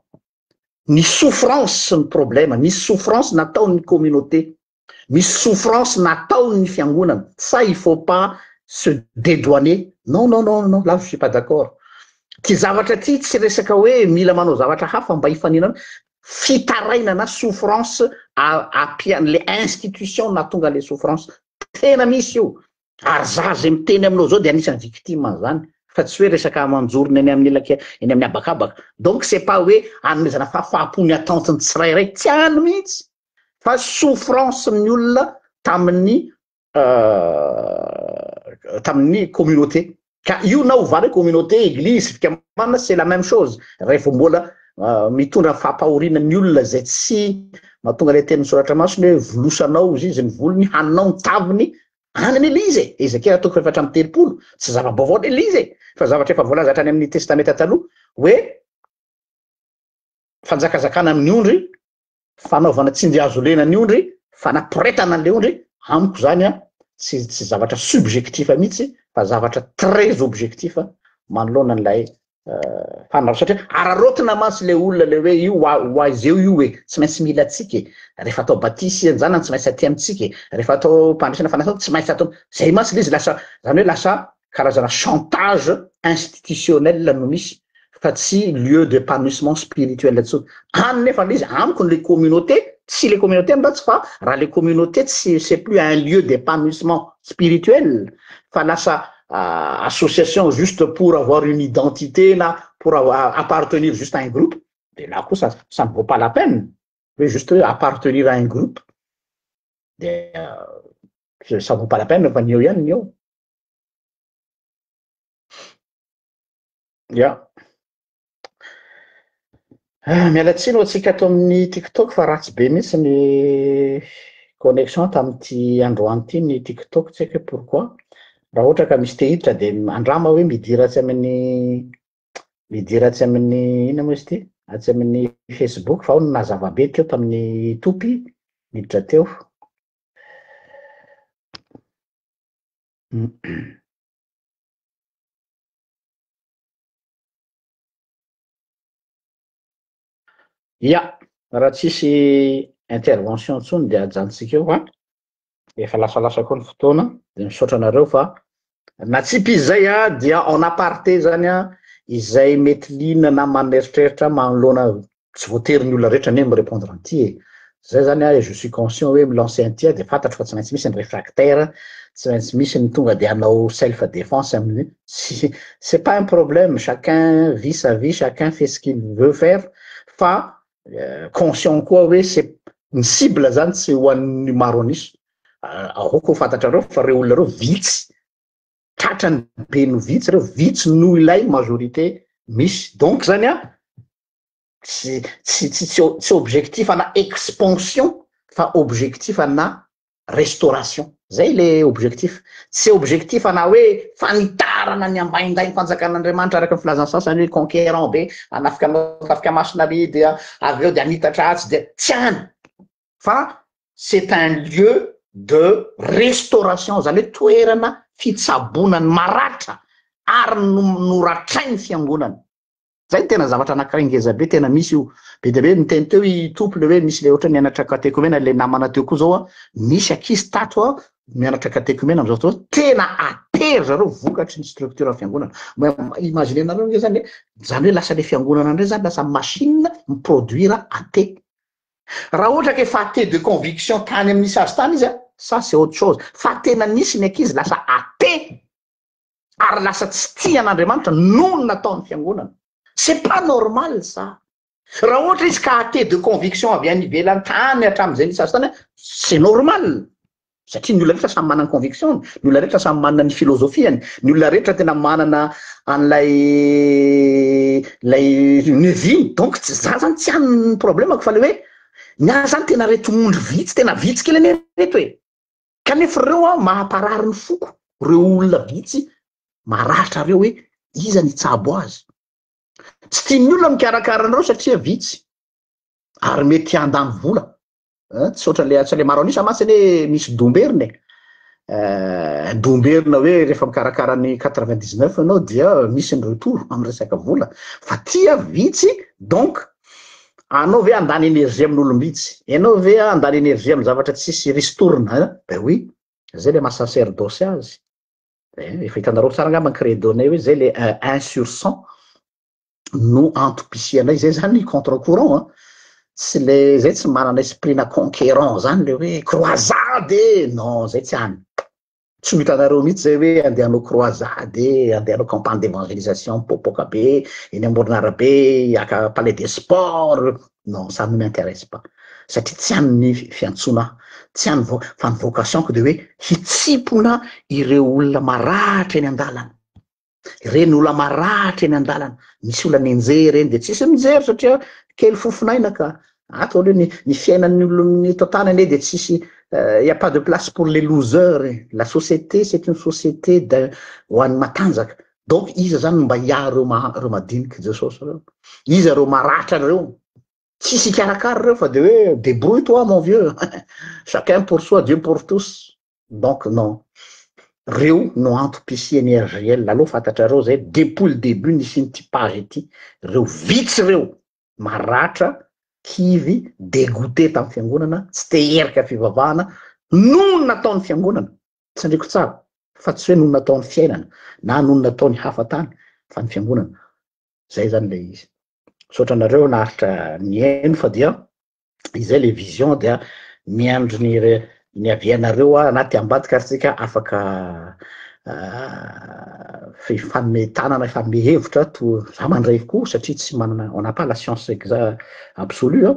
Ny souffrance ny problème, ny souffrance nataon'ny communauté, misy souffrance nataon'ny fiangonana, ça il faut pas se dédouaner, non non non non, là je suis pas d'accord. Ty zavatra ty tsy resaka hoe mila manao zavatra hafa mba hifaninana, fitarainana souffrance ampian'le institution nahatonga an'le souffrance, tena misy io, ary za zay miteny aminao zao de anisan'ny victime an'zany, fa tsy hoe resaka aman-jorony eny amin'ny elaka eny amin'ny habakabaka, donc c'est pas hoe anomezana fahafaham-po ny attente-ny tsirairay, tsy any mihitsy, fa souffrance ny olona tamin'ny tamin'ny communauté ka io na ovana hoe communauté église fikambanana c'est la même chose rehefa mbola mitondra fampahoriana ny olona zay tsy mahatonga le tenin'ny soratra masina hoe volosanao izy izy ny volony haninao ny taviny any anie le izy e Ezekiela toko 34 tsy zava-baovao anie le izy e fa zavatra efa voalaza hatrany amin'ny testamenta taloha hoe fanjakazakana amin'ny ondry fanaovana tsindry hazo lena ny ondry, fanaporetana an'le ondry, amiko zany an, tsy tsy zavatra subjectif mihitsy fa zavatra très objectif manoloana an'ilay fanao satria araraotina mantsy le olona le hoe io ho aiza eo io e, tsy maintsy mila antsika e, rehefa atao batisa an-janany tsy maintsy aty amintsika e, rehefa atao mpandresy na fanasana tsy maintsy atao, zay mantsy le izy lasa zany hoe lasa karazana chantage institutionnel no misy fa tsy lieu d'épanouissement spirituel intsony. Any nefa le izy, amiko le communauté, tsy le communauté no ratsy fa raha le communauté tsy c'est plus un lieu d'épanouissement spirituel fa lasa association juste pour avoir une identité na pour appartenir juste à un groupe de là koa ça ça ne vaut pas la peine hoe juste hoe appartenir à un groupe de ça vaut pas la peine fa ny eo ihany ny eo. Ya. Ah, miala tsiny ho antsika ato amin'ny TikTok fa ratsy be mihitsy ny connexion tamin'ity androany ity ny TikTok, tsy haiko hoe pourquoi. Raha ohatra ka misy te hiditra de andrama hoe midira atsy amin'ny midira atsy amin'ny inona moa izy ity? Atsy amin'ny Facebook fa ao no nazava be teo tamin'ny topy niditra teo. Ya, raha tsisy intervention intsony dia ajanontsika eo fa efa lasalasa koa ny fotoana dia misaotra anareo fa natsipy izy zay a dia en aparté zany a izay mety liana na maneritreritra manoloana tsy voatery ny olona rehetra anie mi-répondre an'ity e! Zay zany aho je suis conscient hoe mi-lancer an'ity aho de fantatro fa tsy maintsy misy ny réfractaire, tsy maintsy misy ny tonga de hanao self défense amin'ny tsy c'est pas un problème, chacun vit sa vie, chacun fait ce qu'il veut faire fa conscient koa hoe c'est ny cible zany tsy ho an'ny maro an'isa, aoka ho fantatrareo fa reo olona reo vitsy, tratrany be no vitsy reo, vitsy noho ilay majorité misy, donc zany an tsy tsy tsy tsy objectif ana expansion fa objectif ana restauration. Zay le objectif. Tsy objectif ana hoe fanitarana ny ambaindain'ny fanjakan'Andriamanitra araka ny filazan'ny sasany hoe conquérant be, hanafika anao tafika masina ary dia avy eo dia hanitatra atsy dia tsy any fa c'est un lieu de restauration zany hoe toerana fitsaboana ny maratra ary no noratrain'ny fiangonana. Zay no tena zavatra anakiray ngeza be tena misy io. Be dia be niteny teo i Tompo le hoe misy le ohatra mianatra katekomena le namana teo koa zao an, misy ankizy tato an mianatra katekomena amizao fotoana tena athée ry zareo vokatry ny structure fiangonana. Imaginer nareo nge zany hoe zany hoe lasa le fiangonana ndray zany lasa machine mi-produire athée. Raha ohatra ka efa athée de conviction tany amin'ny nisy azy tany izy an, ça c'est autre chose. Fa tena nisy ny ankizy lasa athée. ary lasa tsy tia an'Andriamanitra noho ny nataon'ny fiangonana. C'est pas normal ça. Raha ohatra izy ka athée de conviction avy any ivelany tany hatramin'izay nisy azy tany, c'est normal. Satria ny olona rehetra samy manana ny conviction-ny, ny olona rehetra samy manana ny philosophie-ny, ny olona rehetra tena manana an'ilay ilay ny vie-ny. Donc tsy za zany tsy any ny problème-ko fa le hoe ny ahy zany tena reto ondry vitsy, tena vitsy kely anie reto e. Kanefa ireo an mahamparary ny foko, ireo olona vitsy maratra ireo hoe iza ny hitsabo azy. Tsy tian'ny olona mikarakara an'ireo satria vitsy ary mety handany vola. Eh, tsy ohatran'le tsy le maro an'isa mantsy anie misy domberina e. Eh, domberina hoe rehefa mikarakara ny 99 ianao dia misy ny retour amin'ny resaka vola. Fa tia vitsy donc Anao ve handany énergie amin'olom-bitsy? Ianao ve handany énergie amin'ny zavatra tsisy ristourne hein? Ben oui, zay le maha sacerdoce azy. Eh, efa hitanareo tsara angamba ny credo-nay hoe zay le un sur 100 no antom-pisianay, zay zany contre courant an. Tsy le, zay tsy manana esprit-na conquérant zany le hoe croisade e! Non, zay tsy any. Tsy ho hitanareo mihitsy zay hoe andeha hanao croisade e, andeha hanao campagne d'evangelisation mipoapoaka be eny amoron'arabe, haka palais des sports, non ça ne m'intéresse pas satria tsy any ny fiantsoana ahy, tsy any vo- fa ny vocation-ko de hoe hitsimpona ireo olona maratra eny an-dalana. Ireny olona maratra eny an-dalana, misy olona nenjehy ireny dia tsisy mijery satria kely fofon'aina ka. Ato aloha ny, ny fiainan'ny olona eto an-tany anie dia tsisy, il y a pas de place pour les losers e. La société c'est une société d'un, ho an'ny matanjaka. Donc iza zany no mba hiaro ireo ma-, ireo madinik'i Jesosy ireo? Iza ireo maratra ireo? Tsisy hikarakara ireo fa dia hoe débrouille toi mon vieux, chacun pour soi, Dieu pour tous. Donc non. Reo no antom-pisian'ny RGL. Aleo fantatrareo zay depuis le début nisian'ity page ity. Reo vitsy reo maratra, kivy, dégoûté tamin'ny fiangonana, tsy te hierika fivavahana noho ny nataon'ny fiangonana. Tsindriko tsara fa tsy hoe noho ny nataon'ny fiainana na noho ny nataon'ny hafa tany fa ny fiangonana. Zay zany le izy. Misaotra anareo naharitra nihaino fa dia izay le vision dia miandry ny ny avianareo aho anaty ambadika ary tsika afaka hifanome tanana hifanome hevitra to za mandray koa satria tsy manana on n'a pas la science exa absolue an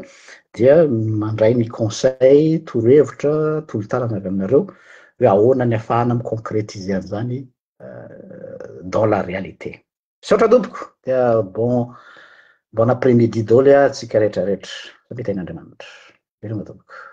dia mandray ny conseil torohevitra tolo-tanana avy aminareo hoe ahoana ny afahana mi-concretiser an'izany dans la réalité. Misaotra tompoko dia bon bon après midi daholo a tsika rehetra rehetra. Samia tahin'Andriamanitra. Veloma tompoko.